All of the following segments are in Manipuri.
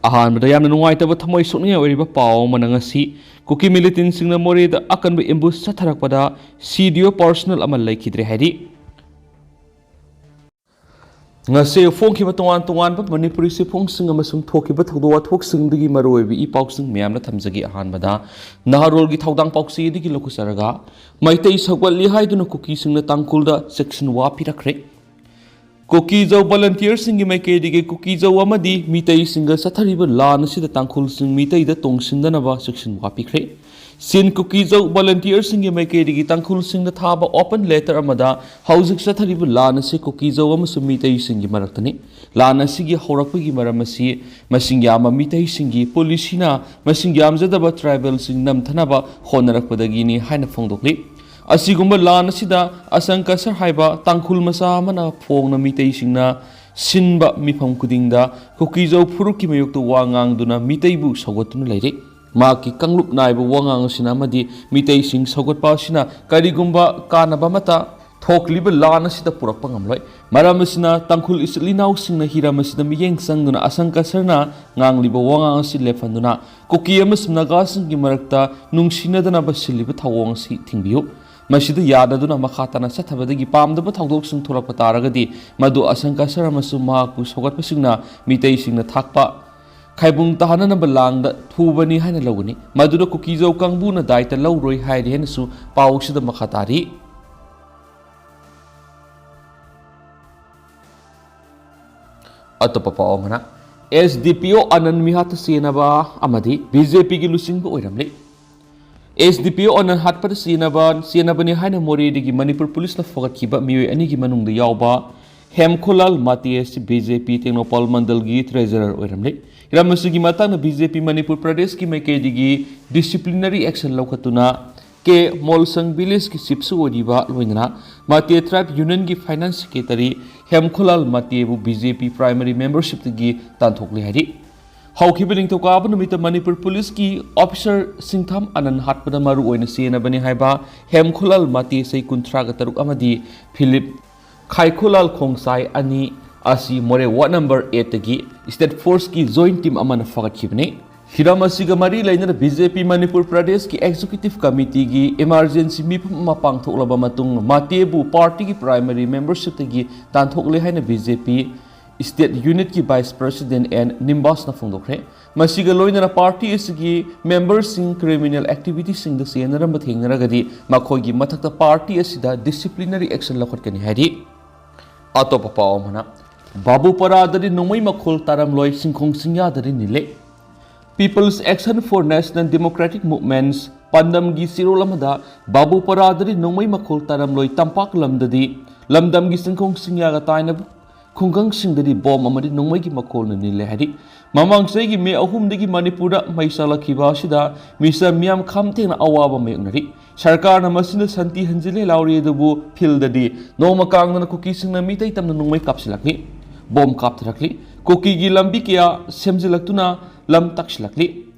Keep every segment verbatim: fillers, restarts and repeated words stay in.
ꯑꯍꯥꯟꯕꯗ ꯌꯥꯝꯅ ꯅꯨꯡꯉꯥꯏꯇꯕ, ꯊꯃꯣꯏ ꯁꯣꯛꯅꯤꯡꯉꯥꯏ ꯑꯣꯏꯔꯤꯕ ꯄꯥꯎ ꯑꯃꯅ, ꯉꯁꯤ ꯀꯨꯀꯤ militantꯁꯤꯡꯅ ꯃꯣꯔꯦꯗ ꯑꯀꯟꯕ ambush ꯆꯠꯊꯔꯛꯄꯗ C D O personnel ꯑꯃ ꯂꯩꯈꯤꯗ꯭ꯔꯦ ꯍꯥꯏꯔꯤ꯫ ꯉꯁꯤ ꯐꯣꯡꯈꯤꯕ ꯇꯣꯉꯥꯟ ꯇꯣꯉꯥꯟꯕ ꯃꯅꯤꯄꯨꯔꯤ ꯆꯦꯐꯣꯡꯁꯤꯡ ꯑꯃꯁꯨꯡ ꯊꯣꯛꯈꯤꯕ ꯊꯧꯗꯣꯛ ꯋꯥꯊꯣꯛꯁꯤꯡꯗꯨꯒꯤ ꯃꯔꯨꯑꯣꯏꯕ ꯏ ꯄꯥꯎꯁꯤꯡ ꯃꯌꯥꯝꯅ ꯊꯝꯖꯒꯦ꯫ ꯑꯍꯥꯟꯕꯗ ꯅꯍꯥꯔꯣꯜꯒꯤ ꯊꯧꯗꯥꯡ ꯄꯥꯎꯆꯦꯗꯒꯤ ꯂꯧꯈꯠꯆꯔꯒ, ꯃꯩꯇꯩ ꯁꯧꯒꯠꯂꯤ ꯍꯥꯏꯗꯨꯅ ꯀꯨꯀꯤꯁꯤꯡꯅ ꯇꯥꯡꯈꯨꯜꯗ ꯆꯦꯛꯁꯤꯟ ꯋꯥ ꯄꯤꯔꯛꯈ꯭ꯔꯦ꯫ ꯀꯨꯀꯤꯖꯧ volunteerꯁꯤꯡꯒꯤ ꯃꯥꯏꯀꯩꯗꯒꯤ ꯀꯨꯀꯤꯖꯧ ꯑꯃꯗꯤ ꯃꯤꯇꯩꯁꯤꯡꯒ ꯆꯠꯊꯔꯤꯕ ꯂꯥꯟ ꯑꯁꯤꯗ ꯇꯥꯡꯈꯨꯜꯁꯤꯡ ꯃꯤꯇꯩꯗ ꯇꯣꯡꯁꯤꯟꯗꯅꯕ ꯆꯦꯛꯁꯤꯟ ꯋꯥ ꯄꯤꯈ꯭ꯔꯦ꯫ ꯁꯤꯟ ꯀꯨꯀꯤꯖꯧ volunteerꯁꯤꯡꯒꯤ ꯃꯥꯏꯀꯩꯗꯒꯤ ꯇꯥꯡꯈꯨꯜꯁꯤꯡꯗ ꯊꯥꯕ open letter ꯑꯃꯗ ꯍꯧꯖꯤꯛ ꯆꯠꯊꯔꯤꯕ ꯂꯥꯟ ꯑꯁꯤ ꯀꯨꯀꯤꯖꯧ ꯑꯃꯁꯨꯡ ꯃꯤꯇꯩꯁꯤꯡꯒꯤ ꯃꯔꯛꯇꯅꯤ꯫ ꯂꯥꯟ ꯑꯁꯤꯒꯤ ꯍꯧꯔꯛꯄꯒꯤ ꯃꯔꯝ ꯑꯁꯤ ꯃꯁꯤꯡ ꯌꯥꯝꯕ ꯃꯤꯇꯩꯁꯤꯡꯒꯤ policyꯅ ꯃꯁꯤꯡ ꯌꯥꯝꯖꯗꯕ tribalꯁꯤꯡ ꯅꯝꯊꯅꯕ ꯍꯣꯠꯅꯔꯛꯄꯗꯒꯤꯅꯤ ꯍꯥꯏꯅ ꯐꯣꯡꯗꯣꯛꯂꯤ꯫ ꯑꯁꯤꯒꯨꯝꯕ ꯂꯥꯟ ꯑꯁꯤꯗ ꯑꯁꯪ ꯀꯁꯔ ꯍꯥꯏꯕ ꯇꯥꯡꯈꯨꯜ ꯃꯆꯥ ꯑꯃꯅ ꯐꯣꯡꯅ ꯃꯤꯇꯩꯁꯤꯡꯅ ꯁꯤꯟꯕ ꯃꯤꯐꯝ ꯈꯨꯗꯤꯡꯗ ꯀꯨꯀꯤꯖꯧ ꯐꯨꯔꯨꯞꯀꯤ ꯃꯥꯌꯣꯛꯇ ꯋꯥ ꯉꯥꯡꯗꯨꯅ ꯃꯤꯇꯩꯕꯨ ꯁꯧꯒꯠꯇꯨꯅ ꯂꯩꯔꯤ꯫ ꯃꯍꯥꯛꯀꯤ ꯀꯥꯡꯂꯨꯞ ꯅꯥꯏꯕ ꯋꯥꯉꯥꯡ ꯑꯁꯤꯅ ꯑꯃꯗꯤ ꯃꯤꯇꯩꯁꯤꯡ ꯁꯧꯒꯠꯄ ꯑꯁꯤꯅ ꯀꯔꯤꯒꯨꯝꯕ ꯀꯥꯟꯅꯕ ꯑꯃꯠꯇ ꯊꯣꯛꯂꯤꯕ ꯂꯥꯟ ꯑꯁꯤꯗ ꯄꯨꯔꯛꯄ ꯉꯝꯂꯣꯏ꯫ ꯃꯔꯝ ꯑꯁꯤꯅ ꯇꯥꯡꯈꯨꯜ ꯏꯆꯤꯜ ꯏꯅꯥꯎꯁꯤꯡꯅ ꯍꯤꯔꯝ ꯑꯁꯤꯗ ꯃꯤꯠꯌꯦꯡ ꯆꯪꯗꯨꯅ ꯑꯁꯪ ꯀꯁꯔꯅ ꯉꯥꯡꯂꯤꯕ ꯋꯥꯉꯥꯡ ꯑꯁꯤ ꯂꯦꯞꯍꯟꯗꯨꯅ ꯀꯨꯀꯤ ꯑꯃꯁꯨꯡ ꯅꯥꯒꯥꯁꯤꯡꯒꯤ ꯃꯔꯛꯇ ꯅꯨꯡꯁꯤꯅꯗꯅꯕ ꯁꯤꯜꯂꯤꯕ ꯊꯧꯑꯣꯡ ꯑꯁꯤ ꯊꯤꯡꯕꯤꯌꯨ꯫ ꯃꯁꯤꯗ ꯌꯥꯗꯗꯨꯅ ꯃꯈꯥ ꯇꯥꯅ ꯆꯠꯊꯕꯗꯒꯤ ꯄꯥꯝꯗꯕ ꯊꯧꯗꯣꯛꯁꯤꯡ ꯊꯣꯛꯂꯛꯄ ꯇꯥꯔꯒꯗꯤ, ꯃꯗꯨ ꯑꯁꯪ ꯀꯁꯔ ꯑꯃꯁꯨꯡ ꯃꯍꯥꯛꯄꯨ ꯁꯧꯒꯠꯄꯁꯤꯡꯅ ꯃꯤꯇꯩꯁꯤꯡꯅ ꯊꯥꯛꯄ ꯈꯥꯏꯕꯨꯡ ꯇꯥꯍꯟꯅꯅꯕ ꯂꯥꯡꯗ ꯊꯨꯕꯅꯤ ꯍꯥꯏꯅ ꯂꯧꯒꯅꯤ꯫ ꯃꯗꯨꯗ ꯀꯨꯀꯤꯖꯧ ꯀꯥꯡꯕꯨꯅ ꯗꯥꯏꯇ ꯂꯧꯔꯣꯏ ꯍꯥꯏꯔꯤ ꯍꯥꯏꯅꯁꯨ ꯄꯥꯎꯁꯤꯗ ꯃꯈꯥ ꯇꯥꯔꯤ꯫ ꯑꯇꯣꯞꯄ ꯄꯥꯎ ꯑꯃꯅ, S D P O ꯑꯅꯟ ꯃꯤꯍꯥꯠꯇ ꯆꯦꯟꯅꯕ ꯑꯃꯗꯤ B J P ꯒꯤ ꯂꯨꯆꯤꯡꯕ ꯑꯣꯏꯔꯝꯂꯤ꯫ S D P O ꯑꯅꯟ ꯍꯥꯠꯄꯗ ꯆꯦꯟꯅꯕ, ꯆꯦꯟꯅꯕꯅꯤ ꯍꯥꯏꯅ ꯃꯣꯔꯦꯗꯒꯤ ꯃꯅꯤꯄꯨꯔ ꯄꯨꯂꯤꯁꯅ ꯐꯒꯠꯈꯤꯕ ꯃꯤꯑꯣꯏ ꯑꯅꯤꯒꯤ ꯃꯅꯨꯡꯗ ꯌꯥꯎꯕ ꯍꯦꯝꯈꯣꯂꯥꯜ ꯃꯥꯇꯦ ꯑꯁꯤ B J P Tengnoupal ꯃꯟꯗꯜꯒꯤ treasurer ꯑꯣꯏꯔꯝꯂꯤ꯫ ꯍꯤꯔꯝ ꯑꯁꯤꯒꯤ ꯃꯇꯥꯡꯗ B J P ꯃꯅꯤꯄꯨꯔ ꯄ꯭ꯔꯗꯦꯁꯀꯤ ꯃꯥꯏꯀꯩꯗꯒꯤ disciplinary action ꯂꯧꯈꯠꯇꯨꯅ ꯀꯦ ꯃꯣꯜꯁꯪ villageꯀꯤ chiefꯁꯨ ꯑꯣꯏꯔꯤꯕ ꯂꯣꯏꯅꯅ Mate tribe unionꯒꯤ finance secretary ꯍꯦꯝꯈꯣꯂꯥꯜ ꯃꯥꯇꯦꯕꯨ B J P primary membershipꯇꯒꯤ ꯇꯥꯟꯊꯣꯛꯂꯦ ꯍꯥꯏꯔꯤ꯫ ꯍꯧꯈꯤꯕ ꯅꯤꯡꯊꯧꯀꯥꯕ ꯅꯨꯃꯤꯠꯇ ꯃꯅꯤꯄꯨꯔ ꯄꯨꯂꯤꯁꯀꯤ officer ꯁꯤꯡꯊꯥꯝ ꯑꯅꯟ ꯍꯥꯠꯄꯗ ꯃꯔꯨ ꯑꯣꯏꯅ ꯆꯦꯟꯅꯕꯅꯤ ꯍꯥꯏꯕ ꯍꯦꯝꯈꯣꯂꯥꯜ ꯃꯥꯇꯦ ꯆꯍꯤ ꯀꯨꯟꯊ꯭ꯔꯥꯒ ꯇꯔꯨꯛ ꯑꯃꯗꯤ ꯐꯤꯂꯤꯞ ꯈꯥꯏꯈꯣꯂꯥꯜ ꯈꯣꯡꯁꯥꯏ ꯑꯅꯤ ꯑꯁꯤ ꯃꯣꯔꯦ ꯋꯥꯔꯗ ꯅꯝꯕꯔ ꯑꯦꯠꯇꯒꯤ ꯁ꯭ꯇꯦꯠ ꯐꯣꯔꯁꯀꯤ ꯖꯣꯏꯟꯠ ꯇꯤꯝ ꯑꯃꯅ ꯐꯒꯠꯈꯤꯕꯅꯤ꯫ ꯍꯤꯔꯝ ꯑꯁꯤꯒ ꯃꯔꯤ ꯂꯩꯅꯅ ꯕꯤ ꯖꯦ ꯄꯤ ꯃꯅꯤꯄꯨꯔ ꯄ꯭ꯔꯗꯦꯁꯀꯤ ꯑꯦꯛꯖꯤꯀ꯭ꯌꯨꯇꯤꯚ ꯀꯃꯤꯇꯤꯒꯤ ꯏꯃꯥꯔꯖꯦꯟꯁꯤ ꯃꯤꯐꯝ ꯑꯃ ꯄꯥꯡꯊꯣꯛꯂꯕ ꯃꯇꯨꯡ, ꯃꯥꯇꯦꯕꯨ ꯄꯥꯔꯇꯤꯒꯤ ꯄ꯭ꯔꯥꯏꯃꯔꯤ ꯃꯦꯝꯕꯔꯁꯤꯞꯇꯒꯤ ꯇꯥꯟꯊꯣꯛꯂꯦ ꯍꯥꯏꯅ ꯕꯤ ꯖꯦ ꯄꯤ ꯁ꯭ꯇꯦꯠ ꯌꯨꯅꯤꯠꯀꯤ ꯚꯥꯏꯁ ꯄ꯭ꯔꯁꯤꯗꯦꯟꯠ ꯑꯦꯟ ꯅꯤꯝꯕꯥꯁꯅ ꯐꯣꯡꯗꯣꯛꯈ꯭ꯔꯦ꯫ ꯃꯁꯤꯒ ꯂꯣꯏꯅꯅ ꯄꯥꯔꯇꯤ ꯑꯁꯤꯒꯤ ꯃꯦꯝꯕꯔꯁꯤꯡ ꯀ꯭ꯔꯤꯃꯤꯅꯦꯜ ꯑꯦꯛꯇꯤꯚꯤꯇꯤꯁꯤꯡꯗ ꯆꯦꯟꯅꯔꯝꯕ ꯊꯦꯡꯅꯔꯒꯗꯤ ꯃꯈꯣꯏꯒꯤ ꯃꯊꯛꯇ ꯄꯥꯔꯇꯤ ꯑꯁꯤꯗ ꯗꯤꯁꯤꯄ꯭ꯂꯤꯅꯔꯤ ꯑꯦꯛꯁꯟ ꯂꯧꯈꯠꯀꯅꯤ ꯍꯥꯏꯔꯤ꯫ ꯑꯇꯣꯞꯄ ꯄꯥꯎ ꯑꯃꯅ, ꯕꯥꯕꯨꯄꯔꯥꯗꯗꯤ ꯅꯣꯡꯃꯩ ꯃꯈꯣꯜ ꯇꯥꯔꯝꯂꯣꯏ, ꯁꯤꯡꯈꯣꯡ ꯁꯤꯡꯌꯥꯗꯗꯤ ꯅꯤꯜꯂꯦ꯫ People's Action for National Democratic Movements ꯄꯥꯟꯗꯝꯒꯤ ꯆꯦꯔꯣꯜ ꯑꯃꯗ ꯕꯥꯕꯨꯄꯔꯥꯗꯗꯤ ꯅꯣꯡꯃꯩ ꯃꯈꯣꯜ ꯇꯥꯔꯝꯂꯣꯏ, ꯇꯝꯄꯥꯛ ꯂꯝꯗꯗꯤ ꯂꯝꯗꯝꯒꯤ ꯁꯤꯡꯈꯣꯡ ꯁꯤꯡꯌꯥꯒ ꯇꯥꯏꯅꯕ ꯈꯨꯡꯒꯪꯁꯤꯡꯗꯗꯤ ꯕꯣꯝ ꯑꯃꯗꯤ ꯅꯣꯡꯃꯩꯒꯤ ꯃꯈꯣꯜꯅ ꯅꯤꯜꯂꯦ ꯍꯥꯏꯔꯤ꯫ ꯃꯃꯥꯡ ꯆꯍꯤꯒꯤ ꯃꯦ ꯑꯍꯨꯝꯗꯒꯤ ꯃꯅꯤꯄꯨꯔꯗ ꯃꯩ ꯆꯥꯛꯂꯛꯈꯤꯕ ꯑꯁꯤꯗ ꯃꯤꯆꯝ ꯃꯤꯌꯥꯝ ꯈꯝ ꯊꯦꯡꯅ ꯑꯋꯥꯕ ꯃꯥꯌꯣꯛꯅꯔꯤ꯫ ꯁꯔꯀꯥꯔꯅ ꯃꯁꯤꯅ ꯁꯥꯟꯇꯤ ꯍꯟꯖꯤꯜꯂꯦ ꯂꯥꯎꯔꯤ ꯑꯗꯨꯕꯨ ꯐꯤꯜꯗꯗꯤ ꯅꯣꯡꯃ ꯀꯥꯡꯗꯅ ꯀꯨꯀꯤꯁꯤꯡꯅ ꯃꯤꯇꯩ ꯇꯝꯅ ꯅꯣꯡꯃꯩ ꯀꯥꯞꯁꯤꯜꯂꯛꯂꯤ, ꯕꯣꯝ ꯀꯥꯞꯊꯔꯛꯂꯤ, ꯀꯨꯀꯤꯒꯤ ꯂꯝꯕꯤ ꯀꯌꯥ ꯁꯦꯝꯖꯤꯜꯂꯛꯇꯨꯅ ꯂꯝ ꯇꯥꯛꯁꯤꯜꯂꯛꯂꯤ꯫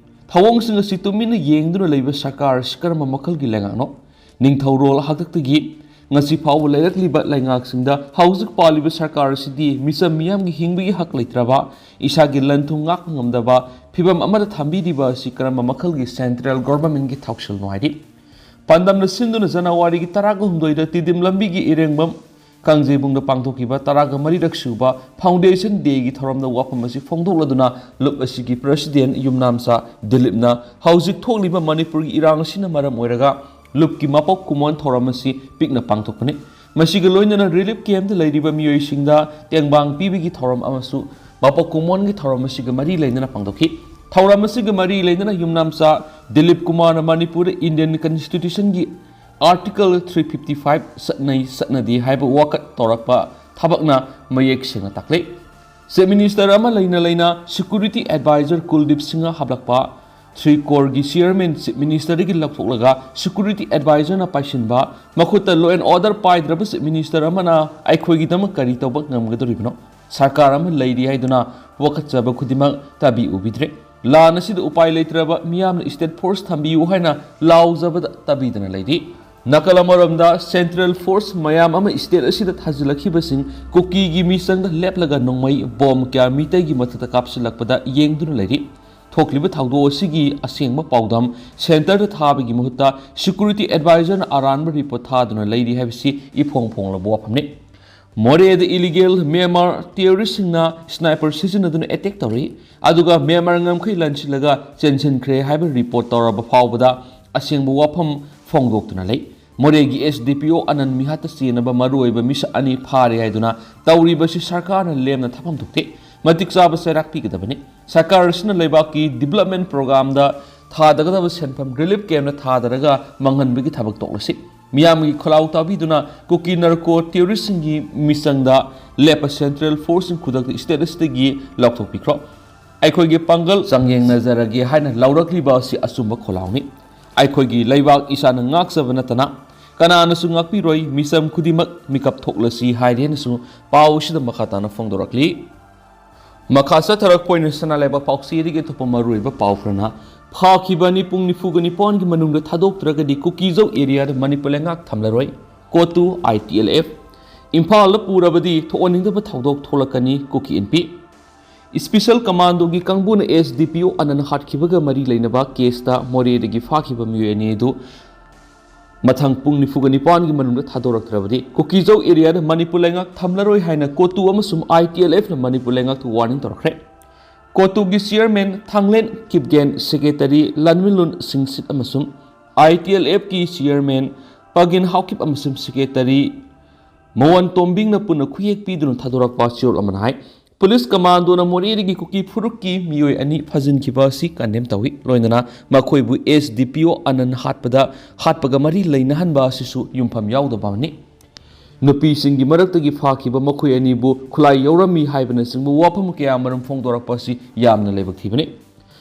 ꯊꯧꯑꯣꯡꯁꯤꯡ ꯑꯁꯤ ꯇꯨꯃꯤꯟꯅ ꯌꯦꯡꯗꯨꯅ ꯂꯩꯕ ꯁꯔꯀꯥꯔ ꯑꯁꯤ ꯀꯔꯝꯕ ꯃꯈꯜꯒꯤ ꯂꯩꯉꯥꯛꯅꯣ? ꯅꯤꯡꯊꯧꯔꯣꯜ ꯍꯥꯛꯇꯛꯇꯒꯤ ꯉꯁꯤ ꯐꯥꯎꯕ ꯂꯩꯔꯛꯂꯤꯕ ꯂꯩꯉꯥꯛꯁꯤꯡꯗ ꯍꯧꯖꯤꯛ ꯄꯥꯜꯂꯤꯕ ꯁꯔꯀꯥꯔ ꯑꯁꯤꯗꯤ ꯃꯤꯆꯝ ꯃꯤꯌꯥꯝꯒꯤ ꯍꯤꯡꯕꯒꯤ ꯍꯛ ꯂꯩꯇ꯭ꯔꯕ, ꯏꯁꯥꯒꯤ ꯂꯟ ꯊꯨꯝ ꯉꯥꯛꯄ ꯉꯝꯗꯕ ꯐꯤꯕꯝ ꯑꯃꯗ ꯊꯝꯕꯤꯔꯤꯕ ꯑꯁꯤ ꯀꯔꯝꯕ ꯃꯈꯜꯒꯤ ꯁꯦꯟꯇ꯭ꯔꯦꯜ ꯒꯣꯚꯔꯟꯃꯦꯟꯠꯀꯤ ꯊꯧꯁꯤꯜꯅꯣ ꯍꯥꯏꯔꯤ꯫ ꯄꯥꯟꯗꯝꯅ ꯁꯤꯟꯗꯨꯅ ꯖꯅꯋꯥꯔꯤꯒꯤ ꯇꯔꯥꯒ ꯍꯨꯝꯗꯣꯏꯗ ꯇꯤꯗꯤꯝ ꯂꯝꯕꯤꯒꯤ ꯏꯔꯦꯡꯕꯝ ꯀꯥꯡꯖꯩꯕꯨꯡꯗ ꯄꯥꯡꯊꯣꯛꯈꯤꯕ ꯇꯔꯥꯒ ꯃꯔꯤꯔꯛ ꯁꯨꯕ ꯐꯥꯎꯟꯗꯦꯁꯟ ꯗꯦꯒꯤ ꯊꯧꯔꯝꯗ ꯋꯥꯐꯝ ꯑꯁꯤ ꯐꯣꯡꯗꯣꯛꯂꯗꯨꯅ ꯂꯨꯞ ꯑꯁꯤꯒꯤ ꯄ꯭ꯔꯁꯤꯗꯦꯟꯠ ꯌꯨꯝꯅꯥꯝꯆꯥ ꯗꯤꯂꯤꯞꯅ ꯍꯧꯖꯤꯛ ꯊꯣꯛꯂꯤꯕ ꯃꯅꯤꯄꯨꯔꯒꯤ ꯏꯔꯥꯡ ꯑꯁꯤꯅ ꯃꯔꯝ ꯑꯣꯏꯔꯒ ꯂꯨꯞꯀꯤ ꯃꯄꯣꯛ ꯀꯨꯝꯑꯣꯟ ꯊꯧꯔꯝ ꯑꯁꯤ ꯄꯤꯛꯅ ꯄꯥꯡꯊꯣꯛꯄꯅꯤ꯫ ꯃꯁꯤꯒ ꯂꯣꯏꯅꯅ ꯔꯤꯂꯤꯐ ꯀꯦꯝꯞꯇ ꯂꯩꯔꯤꯕ ꯃꯤꯑꯣꯏꯁꯤꯡꯗ ꯇꯦꯡꯕꯥꯡ ꯄꯤꯕꯒꯤ ꯊꯧꯔꯝ ꯑꯃꯁꯨ ꯃꯄꯣꯛ ꯀꯨꯝꯑꯣꯟꯒꯤ ꯊꯧꯔꯝ ꯑꯁꯤꯒ ꯃꯔꯤ ꯂꯩꯅꯅ ꯄꯥꯡꯊꯣꯛꯈꯤ꯫ ꯊꯧꯔꯝ ꯑꯁꯤꯒ ꯃꯔꯤ ꯂꯩꯅꯅ ꯌꯨꯝꯅꯥꯝꯆꯥ ꯗꯤꯂꯤꯞ ꯀꯨꯃꯥꯔꯅ ꯃꯅꯤꯄꯨꯔꯗ ꯏꯟꯗꯤꯌꯟ ꯀꯟꯁꯇꯤꯇ꯭ꯌꯨꯁꯟꯒꯤ ꯑꯥꯔꯇꯤꯀꯜ ꯊ꯭ꯔꯤ ꯐꯤꯐꯇꯤ ꯐꯥꯏꯚ ꯆꯠꯅꯩ ꯆꯠꯅꯗꯦ ꯍꯥꯏꯕ ꯋꯥꯀꯠ ꯇꯧꯔꯛꯄ ꯊꯕꯛꯅ ꯃꯌꯦꯛ ꯁꯦꯡꯅ ꯇꯥꯛꯂꯤ꯫ ꯆꯤꯐ ꯃꯤꯅꯤꯁꯇꯔ ꯑꯃ ꯂꯩꯅ ꯂꯩꯅ ꯁꯦꯀ꯭ꯌꯨꯔꯤꯇꯤ ꯑꯦꯗꯚꯥꯏꯖꯔ ꯀꯨꯜꯗꯤꯞ ꯁꯤꯡꯍ ꯍꯥꯞꯂꯛꯄ, ꯊ꯭ꯔꯤ ꯀꯣꯔꯒꯤ ꯆꯤꯌꯔꯃꯦꯟ ꯆꯤꯐ ꯃꯤꯅꯤꯁꯇꯔꯗꯒꯤ ꯂꯧꯊꯣꯛꯂꯒ ꯁꯦꯀ꯭ꯌꯨꯔꯤꯇꯤ ꯑꯦꯗꯚꯥꯏꯖꯔꯅ ꯄꯥꯏꯁꯤꯟꯕ, ꯃꯈꯨꯠꯇ law and order ꯄꯥꯏꯗ꯭ꯔꯕ ꯆꯤꯐ ꯃꯤꯅꯤꯁꯇꯔ ꯑꯃꯅ ꯑꯩꯈꯣꯏꯒꯤꯗꯃꯛ ꯀꯔꯤ ꯇꯧꯕ ꯉꯝꯒꯗꯧꯔꯤꯕꯅꯣ? ꯁꯔꯀꯥꯔ ꯑꯃ ꯂꯩꯔꯤ ꯍꯥꯏꯗꯨꯅ ꯋꯥꯀꯠꯆꯕ ꯈꯨꯗꯤꯡꯃꯛ ꯇꯥꯕꯤ ꯎꯕꯤꯗ꯭ꯔꯦ꯫ ꯂꯥꯟ ꯑꯁꯤꯗ ꯎꯄꯥꯏ ꯂꯩꯇ꯭ꯔꯕ ꯃꯤꯌꯥꯝꯅ ꯁ꯭ꯇꯦꯠ ꯐꯣꯔꯁ ꯊꯝꯕꯤꯌꯨ ꯍꯥꯏꯅ ꯂꯥꯎꯖꯕꯗ ꯇꯥꯕꯤꯗꯅ ꯂꯩꯔꯤ꯫ ꯅꯥꯀꯜ ꯑꯃꯔꯣꯝꯗ, ꯁꯦꯟꯇ꯭ꯔꯦꯜ ꯐꯣꯔꯁ ꯃꯌꯥꯝ ꯑꯃ ꯁ꯭ꯇꯦꯠ ꯑꯁꯤꯗ ꯊꯥꯖꯤꯜꯂꯛꯈꯤꯕꯁꯤꯡ ꯀꯨꯀꯤꯒꯤ ꯃꯤꯆꯪꯗ ꯂꯦꯞꯂꯒ ꯅꯣꯡꯃꯩ ꯕꯣꯝ ꯀꯌꯥ ꯃꯤꯇꯩꯒꯤ ꯃꯊꯛꯇ ꯀꯥꯞꯁꯤꯜꯂꯛꯄꯗ ꯌꯦꯡꯗꯨꯅ ꯂꯩꯔꯤ꯫ ꯊꯣꯛꯂꯤꯕ ꯊꯧꯗꯣꯛ ꯑꯁꯤꯒꯤ ꯑꯁꯦꯡꯕ ꯄꯥꯎꯗꯝ ꯁꯦꯟꯇꯔꯗ ꯊꯥꯕꯒꯤ ꯃꯍꯨꯠꯇ ꯁꯦꯀ꯭ꯌꯨꯔꯤꯇꯤ ꯑꯦꯗꯚꯥꯏꯖꯔꯅ ꯑꯔꯥꯟꯕ ꯔꯤꯄꯣꯔꯠ ꯊꯥꯗꯨꯅ ꯂꯩꯔꯤ ꯍꯥꯏꯕꯁꯤ ꯏꯐꯣꯡ ꯐꯣꯡꯂꯕ ꯋꯥꯐꯝꯅꯤ꯫ ꯃꯣꯔꯦꯗ ꯏꯂꯤꯒꯦꯜ ꯃ꯭ꯌꯥꯟꯃꯥꯔ ꯇꯦꯔꯣꯔꯤꯁꯁꯤꯡꯅ ꯁ꯭ꯅꯥꯏꯄꯔ ꯁꯤꯖꯤꯟꯅꯗꯨꯅ ꯑꯦꯇꯦꯛ ꯇꯧꯔꯤ, ꯑꯗꯨꯒ ꯃ꯭ꯌꯥꯟꯃꯥꯔ ꯉꯝꯈꯩ ꯂꯥꯟꯁꯤꯜꯂꯒ ꯆꯦꯟꯁꯤꯟꯈ꯭ꯔꯦ ꯍꯥꯏꯕ ꯔꯤꯄꯣꯔꯠ ꯇꯧꯔꯕ ꯐꯥꯎꯕꯗ ꯑꯁꯦꯡꯕ ꯋꯥꯐꯝ ꯐꯣꯡꯗꯣꯛꯇꯨꯅ ꯂꯩ꯫ ꯃꯣꯔꯦꯒꯤ ꯑꯦꯁ ꯗꯤ ꯄꯤ ꯑꯣ ꯑꯅꯟ ꯃꯤꯍꯥꯠꯇ ꯆꯦꯟꯅꯕ ꯃꯔꯨꯑꯣꯏꯕ ꯃꯤꯁꯛ ꯑꯅꯤ ꯐꯥꯔꯦ ꯍꯥꯏꯗꯨꯅ ꯇꯧꯔꯤꯕꯁꯤ ꯁꯔꯀꯥꯔꯅ ꯂꯦꯝꯅ ꯊꯝꯐꯝ ꯊꯣꯛꯇꯦ꯫ ꯃꯇꯤꯛ ꯆꯥꯕ ꯆꯩꯔꯥꯛ ꯄꯤꯒꯗꯕꯅꯤ꯫ ꯁꯔꯀꯥꯔ ꯑꯁꯤꯅ ꯂꯩꯕꯥꯛꯀꯤ ꯗꯤꯕꯂꯞꯃꯦꯟ ꯄ꯭ꯔꯣꯒ꯭ꯔꯥꯝꯗ ꯊꯥꯗꯒꯗꯕ ꯁꯦꯟꯐꯝ ꯔꯤꯂꯤꯐ ꯀꯦꯝꯞꯇ ꯊꯥꯗꯔꯒ ꯃꯥꯡꯍꯟꯕꯒꯤ ꯊꯕꯛ ꯇꯣꯛꯂꯁꯤ꯫ ꯃꯤꯌꯥꯝꯒꯤ ꯈꯣꯜꯂꯥꯎ ꯇꯥꯕꯤꯗꯨꯅ ꯀꯨꯀꯤ ꯅꯥꯔꯀꯣ ꯇꯦꯔꯣꯔꯤꯁꯁꯤꯡꯒꯤ ꯃꯤꯆꯪꯗ ꯂꯦꯞꯄ ꯁꯦꯟꯇ꯭ꯔꯦꯜ ꯐꯣꯔꯁꯁꯤꯡ ꯈꯨꯗꯛꯇ ꯁ꯭ꯇꯦꯠ ꯑꯁꯤꯗꯒꯤ ꯂꯧꯊꯣꯛꯄꯤꯈ꯭ꯔꯣ꯫ ꯑꯩꯈꯣꯏꯒꯤ ꯄꯥꯡꯒꯜ ꯆꯥꯡꯌꯦꯡꯅꯖꯔꯒꯦ ꯍꯥꯏꯅ ꯂꯥꯎꯔꯛꯂꯤꯕ ꯑꯁꯤ ꯑꯆꯨꯝꯕ ꯈꯣꯜꯂꯥꯎꯅꯤ꯫ ꯑꯩꯈꯣꯏꯒꯤ ꯂꯩꯕꯥꯛ ꯏꯁꯥꯅ ꯉꯥꯛꯆꯕ ꯅꯠꯇꯅ ꯀꯅꯥꯅꯁꯨ ꯉꯥꯛꯄꯤꯔꯣꯏ꯫ ꯃꯤꯆꯝ ꯈꯨꯗꯤꯡꯃꯛ ꯃꯤꯀꯞ ꯊꯣꯛꯂꯁꯤ ꯍꯥꯏꯔꯦꯅꯁꯨ ꯄꯥꯎ ꯑꯁꯤꯗ ꯃꯈꯥ ꯇꯥꯅ ꯐꯣꯡꯗꯣꯔꯛꯂꯤ꯫ ꯃꯈꯥ ꯆꯠꯊꯔꯛꯄ ꯑꯣꯏꯅ ꯁꯅꯥ ꯂꯩꯕꯥꯛ ꯄꯥꯎꯆꯦꯗꯒꯤ ꯑꯇꯣꯞꯄ ꯃꯔꯨꯑꯣꯏꯕ ꯄꯥꯎ ꯈꯔꯅ, ꯐꯥꯈꯤꯕ ꯑꯅꯤ ꯄꯨꯡ ꯅꯤꯐꯨꯒ ꯅꯤꯄꯥꯟꯒꯤ ꯃꯅꯨꯡꯗ ꯊꯥꯗꯣꯛꯇ꯭ꯔꯒꯗꯤ ꯀꯨꯀꯤꯖꯧ ꯑꯦꯔꯤꯌꯥꯗ ꯃꯅꯤꯄꯨꯔ ꯂꯩꯉꯥꯛ ꯊꯝꯂꯔꯣꯏ꯫ ꯀꯣꯇꯨ, ꯑꯥꯏ ꯇꯤ ꯑꯦꯜ ꯑꯦꯐ꯫ ꯏꯝꯐꯥꯜꯗ ꯄꯨꯔꯕꯗꯤ ꯊꯣꯛꯍꯟꯅꯤꯡꯗꯕ ꯊꯧꯗꯣꯛ ꯊꯣꯛꯂꯛꯀꯅꯤ, ꯀꯨꯀꯤ ꯏꯟꯄꯤ꯫ ꯏꯁꯄꯤꯁꯦꯜ ꯀꯃꯥꯟꯗꯣꯒꯤ ꯀꯥꯡꯕꯨꯅ ꯑꯦꯁ ꯗꯤ ꯄꯤ ꯑꯣ ꯑꯅꯟ ꯍꯥꯠꯈꯤꯕꯒ ꯃꯔꯤ ꯂꯩꯅꯕ ꯀꯦꯁꯇ ꯃꯣꯔꯦꯗꯒꯤ ꯐꯥꯈꯤꯕ ꯃꯤꯑꯣꯏ ꯑꯅꯤ ꯑꯗꯨ ꯃꯊꯪ ꯄꯨꯡ ꯅꯤꯐꯨꯒ ꯅꯤꯄꯥꯟꯒꯤ ꯃꯅꯨꯡꯗ ꯊꯥꯗꯣꯔꯛꯇ꯭ꯔꯕꯗꯤ ꯀꯨꯀꯤꯖꯧ ꯑꯦꯔꯤꯌꯥꯗ ꯃꯅꯤꯄꯨꯔ ꯂꯩꯉꯥꯛ ꯊꯝꯂꯔꯣꯏ ꯍꯥꯏꯅ ꯀꯣꯇꯨ ꯑꯃꯁꯨꯡ ꯑꯥꯏ ꯇꯤ ꯑꯦꯜ ꯑꯦꯐꯅ ꯃꯅꯤꯄꯨꯔ ꯂꯩꯉꯥꯛꯇ ꯋꯥꯔꯅꯤꯡ ꯇꯧꯔꯛꯈ꯭ꯔꯦ꯫ ꯀꯣꯇꯨꯒꯤ ꯆꯤꯌꯔꯃꯦꯟ ꯊꯥꯡꯂꯦꯟ ꯀꯤꯞꯒꯦꯟ, ꯁꯦꯀ꯭ꯔꯦꯇꯔꯤ ꯂꯟꯃꯤꯂꯨꯟ ꯁꯤꯡꯁꯤꯠ ꯑꯃꯁꯨꯡ ꯑꯥꯏ ꯇꯤ ꯑꯦꯜ ꯑꯦꯐꯀꯤ ꯆꯤꯌꯔꯃꯦꯟ ꯄꯥꯒꯤꯟ ꯍꯥꯎꯀꯤꯞ ꯑꯃꯁꯨꯡ ꯁꯦꯀ꯭ꯔꯦꯇꯔꯤ ꯃꯣꯍꯟ ꯇꯣꯝꯕꯤꯡꯅ ꯄꯨꯟꯅ ꯈꯨꯌꯦꯛ ꯄꯤꯗꯨꯅ ꯊꯥꯗꯣꯔꯛꯄ ꯆꯦꯔꯣꯜ ꯑꯃꯅ ꯍꯥꯏ, ꯄꯨꯂꯤꯁ ꯀꯃꯥꯟꯗꯣꯅ ꯃꯣꯔꯦꯗꯒꯤ ꯀꯨꯀꯤ ꯐꯨꯔꯨꯞꯀꯤ ꯃꯤꯑꯣꯏ ꯑꯅꯤ ꯐꯥꯖꯤꯟꯈꯤꯕ ꯑꯁꯤ ꯀꯟꯗꯦꯝ ꯇꯧꯏ, ꯂꯣꯏꯅꯅ ꯃꯈꯣꯏꯕꯨ ꯑꯦꯁ ꯗꯤ ꯄꯤ ꯑꯣ ꯑꯅꯟ ꯍꯥꯠꯄꯗ, ꯍꯥꯠꯄꯒ ꯃꯔꯤ ꯂꯩꯅꯍꯟꯕ ꯑꯁꯤꯁꯨ ꯌꯨꯝꯐꯝ ꯌꯥꯎꯗꯕ ꯑꯃꯅꯤ꯫ ꯅꯨꯄꯤꯁꯤꯡꯒꯤ ꯃꯔꯛꯇꯒꯤ ꯐꯥꯈꯤꯕ ꯃꯈꯣꯏ ꯑꯅꯤꯕꯨ ꯈꯨꯠꯂꯥꯏ ꯌꯥꯎꯔꯝꯃꯤ ꯍꯥꯏꯕꯅꯆꯤꯡꯕ ꯋꯥꯐꯝ ꯀꯌꯥ ꯃꯔꯨꯝ ꯐꯣꯡꯗꯣꯔꯛꯄ ꯑꯁꯤ ꯌꯥꯝꯅ ꯂꯥꯏꯕꯛ ꯊꯤꯕꯅꯤ꯫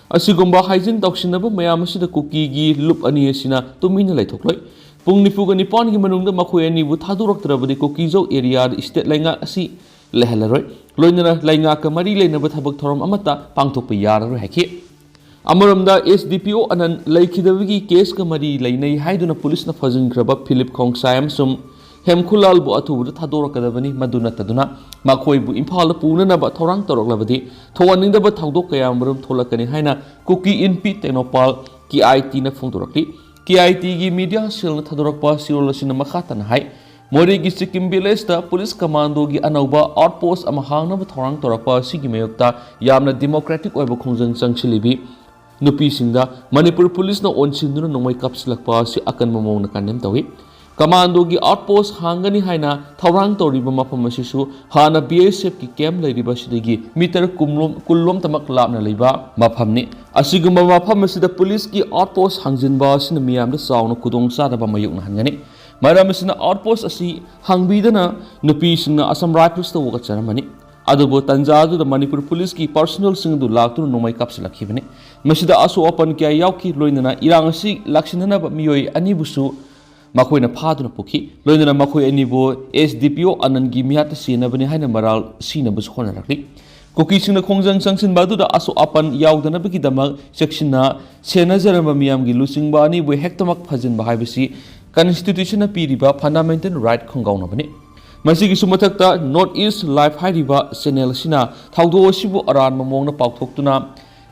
ꯑꯁꯤꯒꯨꯝꯕ ꯍꯥꯏꯖꯤꯟ ꯇꯧꯁꯤꯟꯅꯕ ꯃꯌꯥꯝ ꯑꯁꯤꯗ ꯀꯨꯀꯤꯒꯤ ꯂꯨꯞ ꯑꯅꯤ ꯑꯁꯤꯅ ꯇꯨꯃꯤꯟꯅ ꯂꯩꯊꯣꯛꯂꯣꯏ꯫ ꯄꯨꯡ ꯅꯤꯐꯨꯒ ꯅꯤꯄꯥꯟꯒꯤ ꯃꯅꯨꯡꯗ ꯃꯈꯣꯏ ꯑꯅꯤꯕꯨ ꯊꯥꯗꯣꯔꯛꯇ꯭ꯔꯕꯗꯤ ꯀꯨꯀꯤꯖꯧ ꯑꯦꯔꯤꯌꯥꯗ ꯁ꯭ꯇꯦꯠ ꯂꯩꯉꯥꯛ ꯑꯁꯤ ꯂꯩꯍꯜꯂꯔꯣꯏ, ꯂꯣꯏꯅꯅ ꯂꯩꯉꯥꯛꯀ ꯃꯔꯤ ꯂꯩꯅꯕ ꯊꯕꯛ ꯊꯧꯔꯝ ꯑꯃꯠꯇ ꯄꯥꯡꯊꯣꯛꯄ ꯌꯥꯔꯔꯣꯏ ꯍꯥꯏꯈꯤ꯫ ꯑꯃꯔꯣꯝꯗ, ꯑꯦꯁ ꯗꯤ ꯄꯤ ꯑꯣ ꯑꯅꯟ ꯂꯩꯈꯤꯗꯕꯒꯤ ꯀꯦꯁꯀ ꯃꯔꯤ ꯂꯩꯅꯩ ꯍꯥꯏꯗꯨꯅ ꯄꯨꯂꯤꯁꯅ ꯐꯥꯖꯤꯟꯈ꯭ꯔꯕ ꯐꯤꯂꯤꯞ ꯈꯣꯡꯁꯥꯏ ꯑꯃꯁꯨꯡ ꯍꯦꯝꯈꯨꯂꯥꯜꯕꯨ ꯑꯊꯨꯕꯗ ꯊꯥꯗꯣꯔꯛꯀꯗꯕꯅꯤ꯫ ꯃꯗꯨ ꯅꯠꯇꯗꯨꯅ ꯃꯈꯣꯏꯕꯨ ꯏꯝꯐꯥꯜꯗ ꯄꯨꯅꯅꯕ ꯊꯧꯔꯥꯡ ꯇꯧꯔꯛꯂꯕꯗꯤ ꯊꯣꯛꯍꯟꯅꯤꯡꯗꯕ ꯊꯧꯗꯣꯛ ꯀꯌꯥ ꯃꯔꯨꯝ ꯊꯣꯛꯂꯛꯀꯅꯤ ꯍꯥꯏꯅ ꯀꯨꯀꯤ ꯏꯟꯄꯤ ꯇꯦꯡꯅꯧꯄꯥꯜ, ꯀꯦ ꯑꯥꯏ ꯇꯤꯅ ꯐꯣꯡꯗꯣꯔꯛꯂꯤ꯫ ꯀꯦ ꯑꯥꯏ ꯇꯤꯒꯤ ꯃꯤꯗꯤꯌꯥ ꯁꯦꯜꯅ ꯊꯥꯗꯣꯔꯛꯄ ꯆꯦꯔꯣꯜ ꯑꯁꯤꯅ ꯃꯈꯥ ꯇꯥꯅ ꯍꯥꯏ, ꯃꯣꯔꯦꯒꯤ ꯆꯤꯀꯤꯝ ꯚꯤꯂꯦꯖꯇ ꯄꯨꯂꯤꯁ ꯀꯃꯥꯟꯗꯣꯒꯤ ꯑꯅꯧꯕ ꯑꯥꯎꯠꯄꯣꯁ ꯑꯃ ꯍꯥꯡꯅꯕ ꯊꯧꯔꯥꯡ ꯇꯧꯔꯛꯄ ꯑꯁꯤꯒꯤ ꯃꯥꯌꯣꯛꯇ ꯌꯥꯝꯅ ꯗꯤꯃꯣꯀ꯭ꯔꯦꯇꯤꯛ ꯑꯣꯏꯕ ꯈꯣꯡꯖꯪ ꯆꯪꯁꯤꯜꯂꯤꯕꯤ ꯅꯨꯄꯤꯁꯤꯡꯗ ꯃꯅꯤꯄꯨꯔ ꯄꯨꯂꯤꯁꯅ ꯑꯣꯟꯁꯤꯟꯗꯨꯅ ꯅꯣꯡꯃꯩ ꯀꯥꯞꯁꯤꯜꯂꯛꯄ ꯑꯁꯤ ꯑꯀꯟꯕ ꯃꯑꯣꯡꯗ ꯀꯟꯗꯦꯝ ꯇꯧꯏ꯫ ꯀꯃꯥꯟꯗꯣꯒꯤ ꯑꯥꯎꯠꯄꯣꯁ ꯍꯥꯡꯒꯅꯤ ꯍꯥꯏꯅ ꯊꯧꯔꯥꯡ ꯇꯧꯔꯤꯕ ꯃꯐꯝ ꯑꯁꯤꯁꯨ ꯍꯥꯟꯅ ꯕꯤ ꯑꯦꯁ ꯑꯦꯐꯀꯤ ꯀꯦꯝꯞ ꯂꯩꯔꯤꯕ ꯑꯁꯤꯗꯒꯤ ꯃꯤꯇꯔ ꯀꯨꯟꯂꯣꯝ-, ꯀꯨꯟꯂꯣꯝꯇꯃꯛ ꯂꯥꯞꯅ ꯂꯩꯕ ꯃꯐꯝꯅꯤ꯫ ꯑꯁꯤꯒꯨꯝꯕ ꯃꯐꯝ ꯑꯁꯤꯗ ꯄꯨꯂꯤꯁꯀꯤ ꯑꯥꯎꯠꯄꯣꯁ ꯍꯥꯡꯖꯤꯟꯕ ꯑꯁꯤꯅ ꯃꯤꯌꯥꯝꯗ ꯆꯥꯎꯅ ꯈꯨꯗꯣꯡꯆꯥꯗꯕ ꯃꯥꯌꯣꯛꯅꯍꯟꯒꯅꯤ꯫ ꯃꯔꯝ ꯑꯁꯤꯅ ꯑꯥꯎꯠꯄꯣꯁ ꯑꯁꯤ ꯍꯥꯡꯕꯤꯗꯅ ꯅꯨꯄꯤꯁꯤꯡꯅ ꯑꯁꯥꯝ ꯔꯥꯏꯐꯜꯁꯇ ꯋꯥꯀꯠꯆꯔꯝꯕꯅꯤ꯫ ꯑꯗꯨꯕꯨ ꯇꯟꯖꯥ ꯑꯗꯨꯗ ꯃꯅꯤꯄꯨꯔ ꯄꯨꯂꯤꯁꯀꯤ ꯄꯥꯔꯁꯣꯅꯦꯜꯁꯤꯡ ꯑꯗꯨ ꯂꯥꯛꯇꯨꯅ ꯅꯣꯡꯃꯩ ꯀꯥꯞꯁꯤꯜꯂꯛꯈꯤꯕꯅꯤ꯫ ꯃꯁꯤꯗ ꯑꯁꯣꯛ ꯑꯄꯟ ꯀꯌꯥ ꯌꯥꯎꯈꯤ꯫ ꯂꯣꯏꯅꯅ ꯏꯔꯥꯡ ꯑꯁꯤ ꯂꯥꯛꯁꯤꯟꯅꯅꯕ ꯃꯤꯑꯣꯏ ꯑꯅꯤꯕꯨꯁꯨ ꯃꯈꯣꯏꯅ ꯐꯥꯗꯨꯅ ꯄꯨꯈꯤ꯫ ꯂꯣꯏꯅꯅ ꯃꯈꯣꯏ ꯑꯅꯤꯕꯨ ꯑꯦꯁ ꯗꯤ ꯄꯤ ꯑꯣ ꯑꯅꯟꯒꯤ ꯃꯤꯍꯥꯠꯇ ꯆꯦꯟꯅꯕꯅꯤ ꯍꯥꯏꯅ ꯃꯔꯥꯜ ꯁꯤꯅꯕꯁꯨ ꯍꯣꯠꯅꯔꯛꯂꯤ꯫ ꯀꯨꯀꯤꯁꯤꯡꯅ ꯈꯣꯡꯖꯪ ꯆꯪꯁꯤꯟꯕ ꯑꯗꯨꯗ ꯑꯁꯣꯛ ꯑꯄꯟ ꯌꯥꯎꯗꯅꯕꯒꯤꯗꯃꯛ ꯆꯦꯛꯁꯤꯟꯅ ꯁꯦꯟꯅꯖꯔꯝꯕ ꯃꯤꯌꯥꯝꯒꯤ ꯂꯨꯆꯤꯡꯕ ꯑꯅꯤꯕꯨ ꯍꯦꯛꯇꯃꯛ ꯐꯥꯖꯤꯟꯕ ꯍꯥꯏꯕꯁꯤ ꯀꯟꯁꯇꯤꯇ꯭ꯌꯨꯁꯟꯅ ꯄꯤꯔꯤꯕ ꯐꯟꯗꯥꯃꯦꯟꯇꯦꯜ ꯔꯥꯏꯠ ꯈꯣꯡꯒꯥꯎꯅꯕꯅꯤ꯫ ꯃꯁꯤꯒꯤꯁꯨ ꯃꯊꯛꯇ, ꯅꯣꯔꯠ ꯏꯁ ꯂꯥꯏꯐ ꯍꯥꯏꯔꯤꯕ ꯆꯦꯅꯦꯜ ꯑꯁꯤꯅ ꯊꯧꯗꯣꯛ ꯑꯁꯤꯕꯨ ꯑꯔꯥꯟꯕ ꯃꯑꯣꯡꯗ ꯄꯥꯎꯊꯣꯛꯇꯨꯅ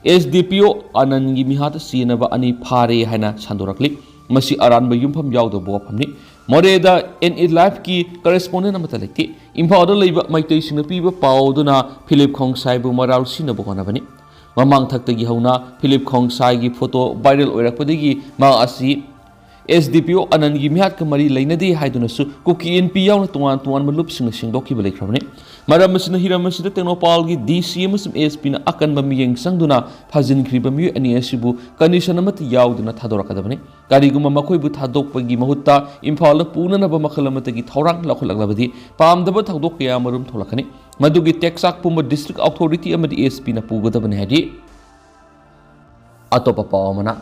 ꯑꯦꯁ ꯗꯤ ꯄꯤ ꯑꯣ ꯑꯅꯟꯒꯤ ꯃꯤꯍꯥꯠꯇ ꯆꯦꯟꯅꯕ ꯑꯅꯤ ꯐꯥꯔꯦ ꯍꯥꯏꯅ ꯁꯟꯗꯣꯔꯛꯂꯤ꯫ ꯃꯁꯤ ꯑꯔꯥꯟꯕ ꯌꯨꯝꯐꯝ ꯌꯥꯎꯗꯕ ꯋꯥꯐꯝꯅꯤ꯫ ꯃꯣꯔꯦꯗ ꯑꯦꯟ ꯏ ꯂꯥꯏꯐꯀꯤ ꯀꯔꯦꯁꯄꯣꯟꯗꯦꯟ ꯑꯃꯠꯇ ꯂꯩꯇꯦ꯫ ꯏꯝꯐꯥꯜꯗ ꯂꯩꯕ ꯃꯩꯇꯩꯁꯤꯡꯅ ꯄꯤꯕ ꯄꯥꯎ ꯑꯗꯨꯅ ꯐꯤꯂꯤꯞ ꯈꯣꯡꯁꯥꯏꯕꯨ ꯃꯔꯥꯜ ꯁꯤꯅꯕ ꯍꯣꯠꯅꯕꯅꯤ꯫ ꯃꯃꯥꯡ ꯊꯛꯇꯒꯤ ꯍꯧꯅ ꯐꯤꯂꯤꯞ ꯈꯣꯡꯁꯥꯏꯒꯤ ꯐꯣꯇꯣ ꯚꯥꯏꯔꯦꯜ ꯑꯣꯏꯔꯛꯄꯗꯒꯤ ꯃꯍꯥꯛ ꯑꯁꯤ ꯑꯦꯁ ꯗꯤ ꯄꯤ ꯑꯣ ꯑꯅꯟꯒꯤ ꯃꯤꯍꯥꯠꯀ ꯃꯔꯤ ꯂꯩꯅꯗꯦ ꯍꯥꯏꯗꯨꯅꯁꯨ ꯀꯨꯀꯤ ꯏꯟꯄꯤ ꯌꯥꯎꯅ ꯇꯣꯉꯥꯟ ꯇꯣꯉꯥꯟꯕ ꯂꯨꯞꯁꯤꯡꯅ ꯁꯦꯡꯗꯣꯛꯈꯤꯕ ꯂꯩꯈ꯭ꯔꯕꯅꯤ꯫ ꯃꯔꯝ ꯑꯁꯤꯅ ꯍꯤꯔꯝ ꯑꯁꯤꯗ ꯇꯦꯡꯅꯧꯄꯥꯜꯒꯤ ꯗꯤ ꯁꯤ ꯑꯃꯁꯨꯡ ꯑꯦꯁ ꯄꯤꯅ ꯑꯀꯟꯕ ꯃꯤꯠꯌꯦꯡ ꯆꯪꯗꯨꯅ ꯐꯥꯖꯤꯟꯈ꯭ꯔꯤꯕ ꯃꯤꯑꯣꯏ ꯑꯅꯤ ꯑꯁꯤꯕꯨ ꯀꯟꯗꯤꯁꯟ ꯑꯃꯠꯇ ꯌꯥꯎꯗꯅ ꯊꯥꯗꯣꯔꯛꯀꯗꯕꯅꯤ꯫ ꯀꯔꯤꯒꯨꯝꯕ ꯃꯈꯣꯏꯕꯨ ꯊꯥꯗꯣꯛꯄꯒꯤ ꯃꯍꯨꯠꯇ ꯏꯝꯐꯥꯜꯗ ꯄꯨꯅꯅꯕ ꯃꯈꯜ ꯑꯃꯠꯇꯒꯤ ꯊꯧꯔꯥꯡ ꯂꯧꯈꯠꯂꯛꯂꯕꯗꯤ ꯄꯥꯝꯗꯕ ꯊꯧꯗꯣꯛ ꯀꯌꯥ ꯑꯃꯔꯣꯝ ꯊꯣꯛꯂꯛꯀꯅꯤ꯫ ꯃꯗꯨꯒꯤ ꯇꯦꯛꯆꯥꯛ ꯄꯨꯝꯕ ꯗꯤꯁꯇ꯭ꯔꯤꯛ ꯑꯣꯊꯣꯔꯤꯇꯤ ꯑꯃꯗꯤ ꯑꯦꯁ ꯄꯤꯅ ꯄꯨꯒꯗꯕꯅꯤ ꯍꯥꯏꯔꯤ꯫ ꯑꯇꯣꯞꯄ ꯄꯥꯎ ꯑꯃꯅ,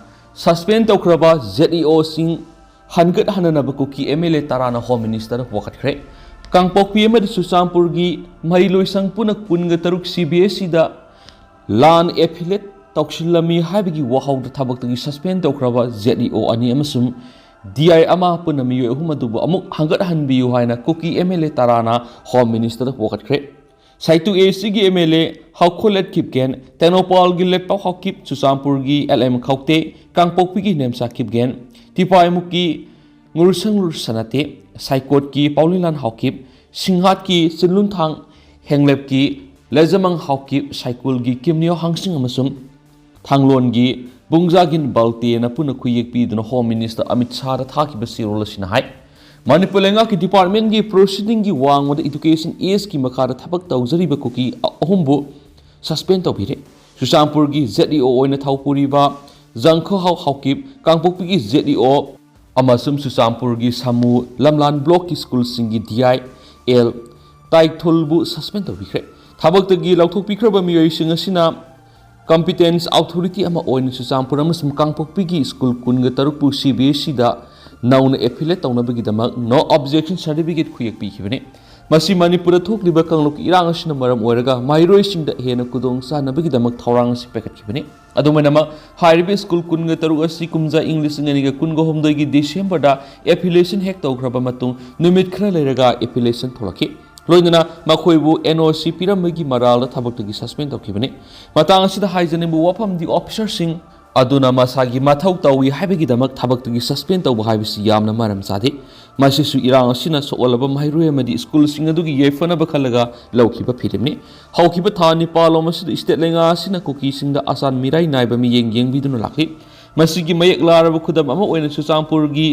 ꯁꯁꯄꯦꯟ ꯇꯧꯈ꯭ꯔꯕ ꯖꯦꯠ ꯏ ꯑꯣꯁꯤꯡ ꯍꯟꯒꯠꯍꯟꯅꯅꯕ ꯀꯨꯀꯤ ꯑꯦꯝ ꯑꯦꯜ ꯑꯦ ꯇꯔꯥꯅ ꯍꯣꯝ ꯃꯤꯅꯤꯁꯇꯔ ꯋꯥꯀꯠꯈ꯭ꯔꯦ꯫ ꯀꯥꯡꯄꯣꯛꯄꯤ ꯑꯃꯗꯤ ꯆꯨꯔꯆꯥꯟꯄꯨꯔꯒꯤ ꯃꯍꯩꯂꯣꯏꯁꯪ ꯄꯨꯟꯅ ꯀꯨꯟꯒ ꯇꯔꯨꯛ ꯁꯤ ꯕꯤ ꯑꯦꯁ ꯏꯗ ꯂꯥꯟ ꯑꯦꯐꯤꯂꯦꯠ ꯇꯧꯁꯤꯜꯂꯝꯃꯤ ꯍꯥꯏꯕꯒꯤ ꯋꯥꯍꯧꯗ ꯊꯕꯛꯇꯒꯤ suspend ꯇꯧꯈ꯭ꯔꯕ Z E O ꯑꯅꯤ ꯑꯃꯁꯨꯡ D I ꯑꯃ ꯄꯨꯟꯅ ꯃꯤꯑꯣꯏ ꯑꯍꯨꯝ ꯑꯗꯨꯕꯨ ꯑꯃꯨꯛ ꯍꯪꯒꯠꯍꯟꯕꯤꯌꯨ ꯍꯥꯏꯅ ꯀꯨꯀꯤ M L A ꯇꯔꯥꯅ Home Ministerꯗ ꯋꯥꯀꯠꯈ꯭ꯔꯦ꯫ ꯁꯥꯏꯇꯨ A Cꯒꯤ M L A ꯍꯥꯎꯈꯣꯂꯦꯠ ꯈꯤꯞꯒꯦꯟ, ꯇꯦꯡꯅꯧꯄꯜꯒꯤ ꯂꯦꯠꯄꯥꯎ Haokip, ꯆꯨꯔꯆꯥꯟꯄꯨꯔꯒꯤ L M ꯈꯧꯇꯦ, ꯀꯥꯡꯄꯣꯛꯄꯤꯒꯤ ꯅꯦꯝꯆꯥ ꯈꯤꯞꯒꯦꯟ, ꯇꯤꯄꯥꯏꯃꯨꯛꯀꯤ ꯉꯨꯔꯁꯪꯂꯨꯔ ꯁꯅꯥꯇꯦ, ꯁꯥꯏꯀꯣꯠꯀꯤ ꯄꯥꯎꯂꯤꯂꯥꯟ ꯍꯥꯎꯀꯤꯞ, ꯁꯤꯡꯍꯥꯠꯀꯤ ꯆꯤꯟꯂꯨꯟꯊꯥꯡ ꯍꯦꯡꯂꯦꯞꯀꯤ ꯂꯩꯖꯃꯪ ꯍꯥꯎꯀꯤꯞ, ꯁꯥꯏꯀꯨꯜꯒꯤ ꯀꯤꯝꯅꯤꯌꯣ ꯍꯥꯡꯁꯤꯡ ꯑꯃꯁꯨꯡ ꯊꯥꯡꯂꯣꯟꯒꯤ ꯕꯨꯡꯖꯥꯒꯤꯟ ꯕꯜꯇꯦꯅ ꯄꯨꯟꯅ ꯈꯨꯌꯦꯛ ꯄꯤꯗꯨꯅ Home Minister ꯑꯃꯤꯠ ꯁꯥꯍꯗ ꯊꯥꯈꯤꯕ ꯆꯦꯔꯣꯜ ꯑꯁꯤꯅ ꯍꯥꯏ꯫ ꯃꯅꯤꯄꯨꯔ ꯂꯩꯉꯥꯛꯀꯤ departmentꯀꯤ proceedingꯒꯤ ꯋꯥꯡꯃꯗ education Ageꯀꯤ ꯃꯈꯥꯗ ꯊꯕꯛ ꯇꯧꯖꯔꯤꯕ ꯀꯨꯀꯤ ꯑꯍꯨꯝꯕꯨ suspend ꯇꯧꯕꯤꯔꯦ꯫ ꯆꯨꯔꯆꯥꯟꯄꯨꯔꯒꯤ Z E O ꯑꯣꯏꯅ ꯊꯧ ꯄꯨꯔꯤꯕ ꯖꯪꯈꯣꯍꯥꯎ ꯍꯥꯎꯀꯤꯞ, ꯀꯥꯡꯄꯣꯛꯄꯤꯒꯤ Z E O ꯑꯃꯁꯨꯡ ꯆꯨꯔꯆꯥꯟꯄꯨꯔꯒꯤ ꯁꯥꯃꯨ ꯂꯝꯂꯥꯟ blockꯀꯤ schoolꯁꯤꯡꯒꯤ D I L ꯇꯥꯏꯊꯨꯜꯕꯨ suspend ꯇꯧꯕꯤꯈ꯭ꯔꯦ꯫ ꯊꯕꯛꯇꯒꯤ ꯂꯧꯊꯣꯛꯄꯤꯈ꯭ꯔꯕ ꯃꯤꯑꯣꯏꯁꯤꯡ ꯑꯁꯤꯅ competent authority ꯑꯃ ꯑꯣꯏꯅ ꯆꯨꯔꯆꯥꯟꯄꯨꯔ ꯑꯃꯁꯨꯡ ꯀꯥꯡꯄꯣꯛꯄꯤꯒꯤ school ꯀꯨꯟꯒ ꯇꯔꯨꯛꯄꯨ C B S Eꯗ ꯅꯧꯅ affiliate ꯇꯧꯅꯕꯒꯤꯗꯃꯛ no objection certificate ꯈꯨꯌꯦꯛ ꯄꯤꯈꯤꯕꯅꯤ꯫ ꯃꯁꯤ ꯃꯅꯤꯄꯨꯔꯗ ꯊꯣꯛꯂꯤꯕ ꯀꯥꯡꯂꯨꯞꯀꯤ ꯏꯔꯥꯡ ꯑꯁꯤꯅ ꯃꯔꯝ ꯑꯣꯏꯔꯒ ꯃꯍꯩꯔꯣꯏꯁꯤꯡꯗ ꯍꯦꯟꯅ ꯈꯨꯗꯣꯡ ꯆꯥꯅꯕꯒꯤꯗꯃꯛ ꯊꯧꯔꯥꯡ ꯑꯁꯤ ꯄꯥꯏꯈꯠꯈꯤꯕꯅꯤ꯫ ꯑꯗꯨꯃꯥꯏꯅꯃꯛ, ꯍꯥꯏꯔꯤꯕ school ꯀꯨꯟꯒ ꯇꯔꯨꯛ ꯑꯁꯤ ꯀꯨꯝꯖꯥ ꯏꯪ ꯂꯤꯁꯤꯡ ꯑꯅꯤꯒ ꯀꯨꯟꯒ ꯍꯨꯝꯗꯣꯏꯒꯤ Decemberꯗ affiliation ꯍꯦꯛ ꯇꯧꯈ꯭ꯔꯕ ꯃꯇꯨꯡ ꯅꯨꯃꯤꯠ ꯈꯔ ꯂꯩꯔꯒ affiliation ꯊꯣꯛꯂꯛꯈꯤ꯫ ꯂꯣꯏꯅꯅ ꯃꯈꯣꯏꯕꯨ N O C ꯄꯤꯔꯝꯕꯒꯤ ꯃꯔꯥꯜꯗ ꯊꯕꯛꯇꯒꯤ suspend ꯇꯧꯈꯤꯕꯅꯤ꯫ ꯃꯇꯥꯡ ꯑꯁꯤꯗ ꯍꯥꯏꯖꯅꯤꯡꯕ ꯋꯥꯐꯝꯗꯤ, officerꯁꯤꯡ ꯑꯗꯨꯅ ꯃꯁꯥꯒꯤ ꯃꯊꯧ ꯇꯧꯏ ꯍꯥꯏꯕꯒꯤꯗꯃꯛ ꯊꯕꯛꯇꯒꯤ suspend ꯇꯧꯕ ꯍꯥꯏꯕꯁꯤ ꯌꯥꯝꯅ ꯃꯔꯝ ꯆꯥꯗꯦ꯫ ꯃꯁꯤꯁꯨ ꯏꯔꯥꯡ ꯑꯁꯤꯅ ꯁꯣꯛꯍꯜꯂꯕ ꯃꯍꯩꯔꯣꯏ ꯑꯃꯗꯤ schoolꯁꯤꯡ ꯑꯗꯨꯒꯤ ꯌꯥꯏꯐꯅꯕ ꯈꯜꯂꯒ ꯂꯧꯈꯤꯕ ꯐꯤꯔꯦꯞꯅꯤ꯫ ꯍꯧꯈꯤꯕ ꯊꯥ ꯅꯤꯄꯥꯜꯂꯣꯝ ꯑꯁꯤꯗ state ꯂꯩꯉꯥꯛ ꯑꯁꯤꯅ ꯀꯨꯀꯤꯁꯤꯡꯗ ꯑꯆꯥꯟ ꯃꯤꯔꯥꯏ ꯅꯥꯏꯕ ꯃꯤꯠꯌꯦꯡ ꯌꯦꯡꯕꯤꯗꯨꯅ ꯂꯥꯛꯂꯤ꯫ ꯃꯁꯤꯒꯤ ꯃꯌꯦꯛ ꯂꯥꯔꯕ ꯈꯨꯗꯝ ꯑꯃ ꯑꯣꯏꯅ ꯆꯨꯔꯆꯥꯟꯄꯨꯔꯒꯤ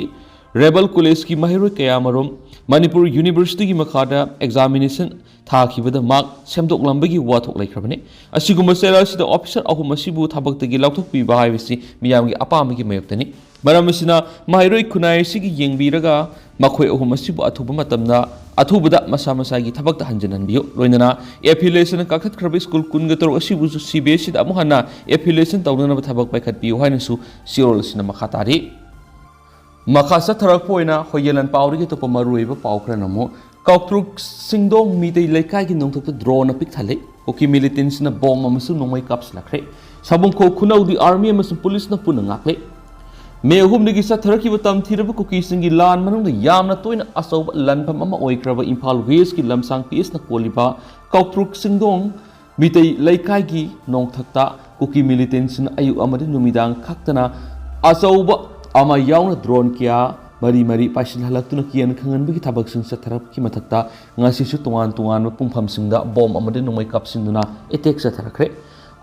ꯔꯦꯕꯜ ꯀꯣꯂꯦꯖꯀꯤ ꯃꯍꯩꯔꯣꯏ ꯀꯌꯥꯃꯔꯨꯝ ꯃꯅꯤꯄꯨꯔ ꯌꯨꯅꯤꯚꯔꯁꯤꯇꯤꯒꯤ ꯃꯈꯥꯗ examination ꯊꯥꯈꯤꯕꯗ mark ꯁꯦꯝꯗꯣꯛꯂꯝꯕꯒꯤ ꯋꯥꯊꯣꯛ ꯂꯩꯈ꯭ꯔꯕꯅꯤ꯫ ꯑꯁꯤꯒꯨꯝꯕ ꯆꯩꯔꯥꯛ ꯑꯁꯤꯗ officer ꯑꯍꯨꯝ ꯑꯁꯤꯕꯨ ꯊꯕꯛꯇꯒꯤ ꯂꯧꯊꯣꯛꯄꯤꯕ ꯍꯥꯏꯕꯁꯤ ꯃꯤꯌꯥꯝꯒꯤ ꯑꯄꯥꯝꯕꯒꯤ ꯃꯥꯌꯣꯛꯇꯅꯤ꯫ ꯃꯔꯝ ꯑꯁꯤꯅ, ꯃꯍꯩꯔꯣꯏ ꯈꯨꯟꯅꯥꯏ ꯑꯁꯤꯒꯤ ꯌꯦꯡꯕꯤꯔꯒ ꯃꯈꯣꯏ ꯑꯍꯨꯝ ꯑꯁꯤꯕꯨ ꯑꯊꯨꯕ ꯃꯇꯝꯗ, ꯑꯊꯨꯕꯗ ꯃꯁꯥ ꯃꯁꯥꯒꯤ ꯊꯕꯛꯇ ꯍꯟꯖꯤꯟꯍꯟꯕꯤꯌꯨ꯫ ꯂꯣꯏꯅꯅ affiliation ꯀꯛꯊꯠꯈ꯭ꯔꯕ school ꯀꯨꯟꯒ ꯇꯔꯨꯛ ꯑꯁꯤꯕꯨꯁꯨ C B S Eꯗ ꯑꯃꯨꯛ ꯍꯟꯅ affiliation ꯇꯧꯅꯅꯕ ꯊꯕꯛ ꯄꯥꯏꯈꯠꯄꯤꯌꯨ ꯍꯥꯏꯅꯁꯨ ꯆꯦꯔꯣꯜ ꯑꯁꯤꯅ ꯃꯈꯥ ꯇꯥꯔꯤ꯫ ꯃꯈꯥ ꯆꯠꯊꯔꯛꯄ ꯑꯣꯏꯅ ꯍꯣꯌꯦꯂꯟ ꯄꯥꯎꯔꯤꯒꯤ ꯑꯇꯣꯞꯄ ꯃꯔꯨꯑꯣꯏꯕ ꯄꯥꯎ ꯈꯔꯅ ꯑꯃꯨꯛ, ꯀꯥꯎꯇ꯭ꯔꯨꯛ ꯁꯤꯡꯗꯣꯡ ꯃꯤꯇꯩ ꯂꯩꯀꯥꯏꯒꯤ ꯅꯣꯡꯊꯛꯇ drone ꯄꯤꯛ ꯊꯜꯂꯤ꯫ ꯀꯨꯀꯤ ꯃꯤꯂꯤꯇꯦꯟꯁꯤꯅ ꯕꯣꯝ ꯑꯃꯁꯨꯡ ꯅꯣꯡꯃꯩ ꯀꯥꯞꯁꯤꯜꯂꯛꯈ꯭ꯔꯦ꯫ ꯁꯥꯕꯨꯡꯈꯣꯛ ꯈꯨꯅꯧꯗꯤ ꯑꯥꯔꯃꯤ ꯑꯃꯁꯨꯡ ꯄꯨꯂꯤꯁꯅ ꯄꯨꯟꯅ ꯉꯥꯛꯂꯦ꯫ ꯃꯦ ꯑꯍꯨꯝꯗꯒꯤ ꯆꯠꯊꯔꯛꯈꯤꯕ ꯇꯝꯊꯤꯔꯕ ꯀꯨꯀꯤꯁꯤꯡꯒꯤ ꯂꯥꯟ ꯃꯅꯨꯡꯗ ꯌꯥꯝꯅ ꯇꯣꯏꯅ ꯑꯆꯧꯕ ꯂꯥꯟꯐꯝ ꯑꯃ ꯑꯣꯏꯈ꯭ꯔꯕ ꯏꯝꯐꯥꯜ ꯋꯦꯁꯀꯤ ꯂꯝꯁꯥꯡ ꯄꯤ ꯑꯦꯁꯅ ꯀꯣꯜꯂꯤꯕ ꯀꯧꯇ꯭ꯔꯨꯛ ꯆꯤꯡꯗꯣꯡ ꯃꯤꯇꯩ ꯂꯩꯀꯥꯏꯒꯤ ꯅꯣꯡꯊꯛꯇ ꯀꯨꯀꯤ ꯃꯤꯂꯤꯇꯦꯟꯁꯤꯅ ꯑꯌꯨꯛ ꯑꯃꯗꯤ ꯅꯨꯃꯤꯗꯥꯡ ꯈꯛꯇꯅ ꯑꯆꯧꯕ ꯑꯃ ꯌꯥꯎꯅ ꯗ꯭ꯔꯣꯟ ꯀꯌꯥ ꯃꯔꯤ ꯃꯔꯤ ꯄꯥꯏꯁꯤꯜꯍꯜꯂꯛꯇꯨꯅ ꯀꯤꯍꯟ ꯈꯪꯍꯟꯕꯒꯤ ꯊꯕꯛꯁꯤꯡ ꯆꯠꯊꯔꯛꯄꯒꯤ ꯃꯊꯛꯇ ꯉꯁꯤꯁꯨ ꯇꯣꯉꯥꯟ ꯇꯣꯉꯥꯟꯕ ꯄꯨꯡꯐꯝꯁꯤꯡꯗ ꯕꯣꯝ ꯑꯃꯗꯤ ꯅꯣꯡꯃꯩ ꯀꯥꯞꯁꯤꯟꯗꯨꯅ ꯑꯦꯇꯦꯛ ꯆꯠꯊꯔꯛꯈ꯭ꯔꯦ꯫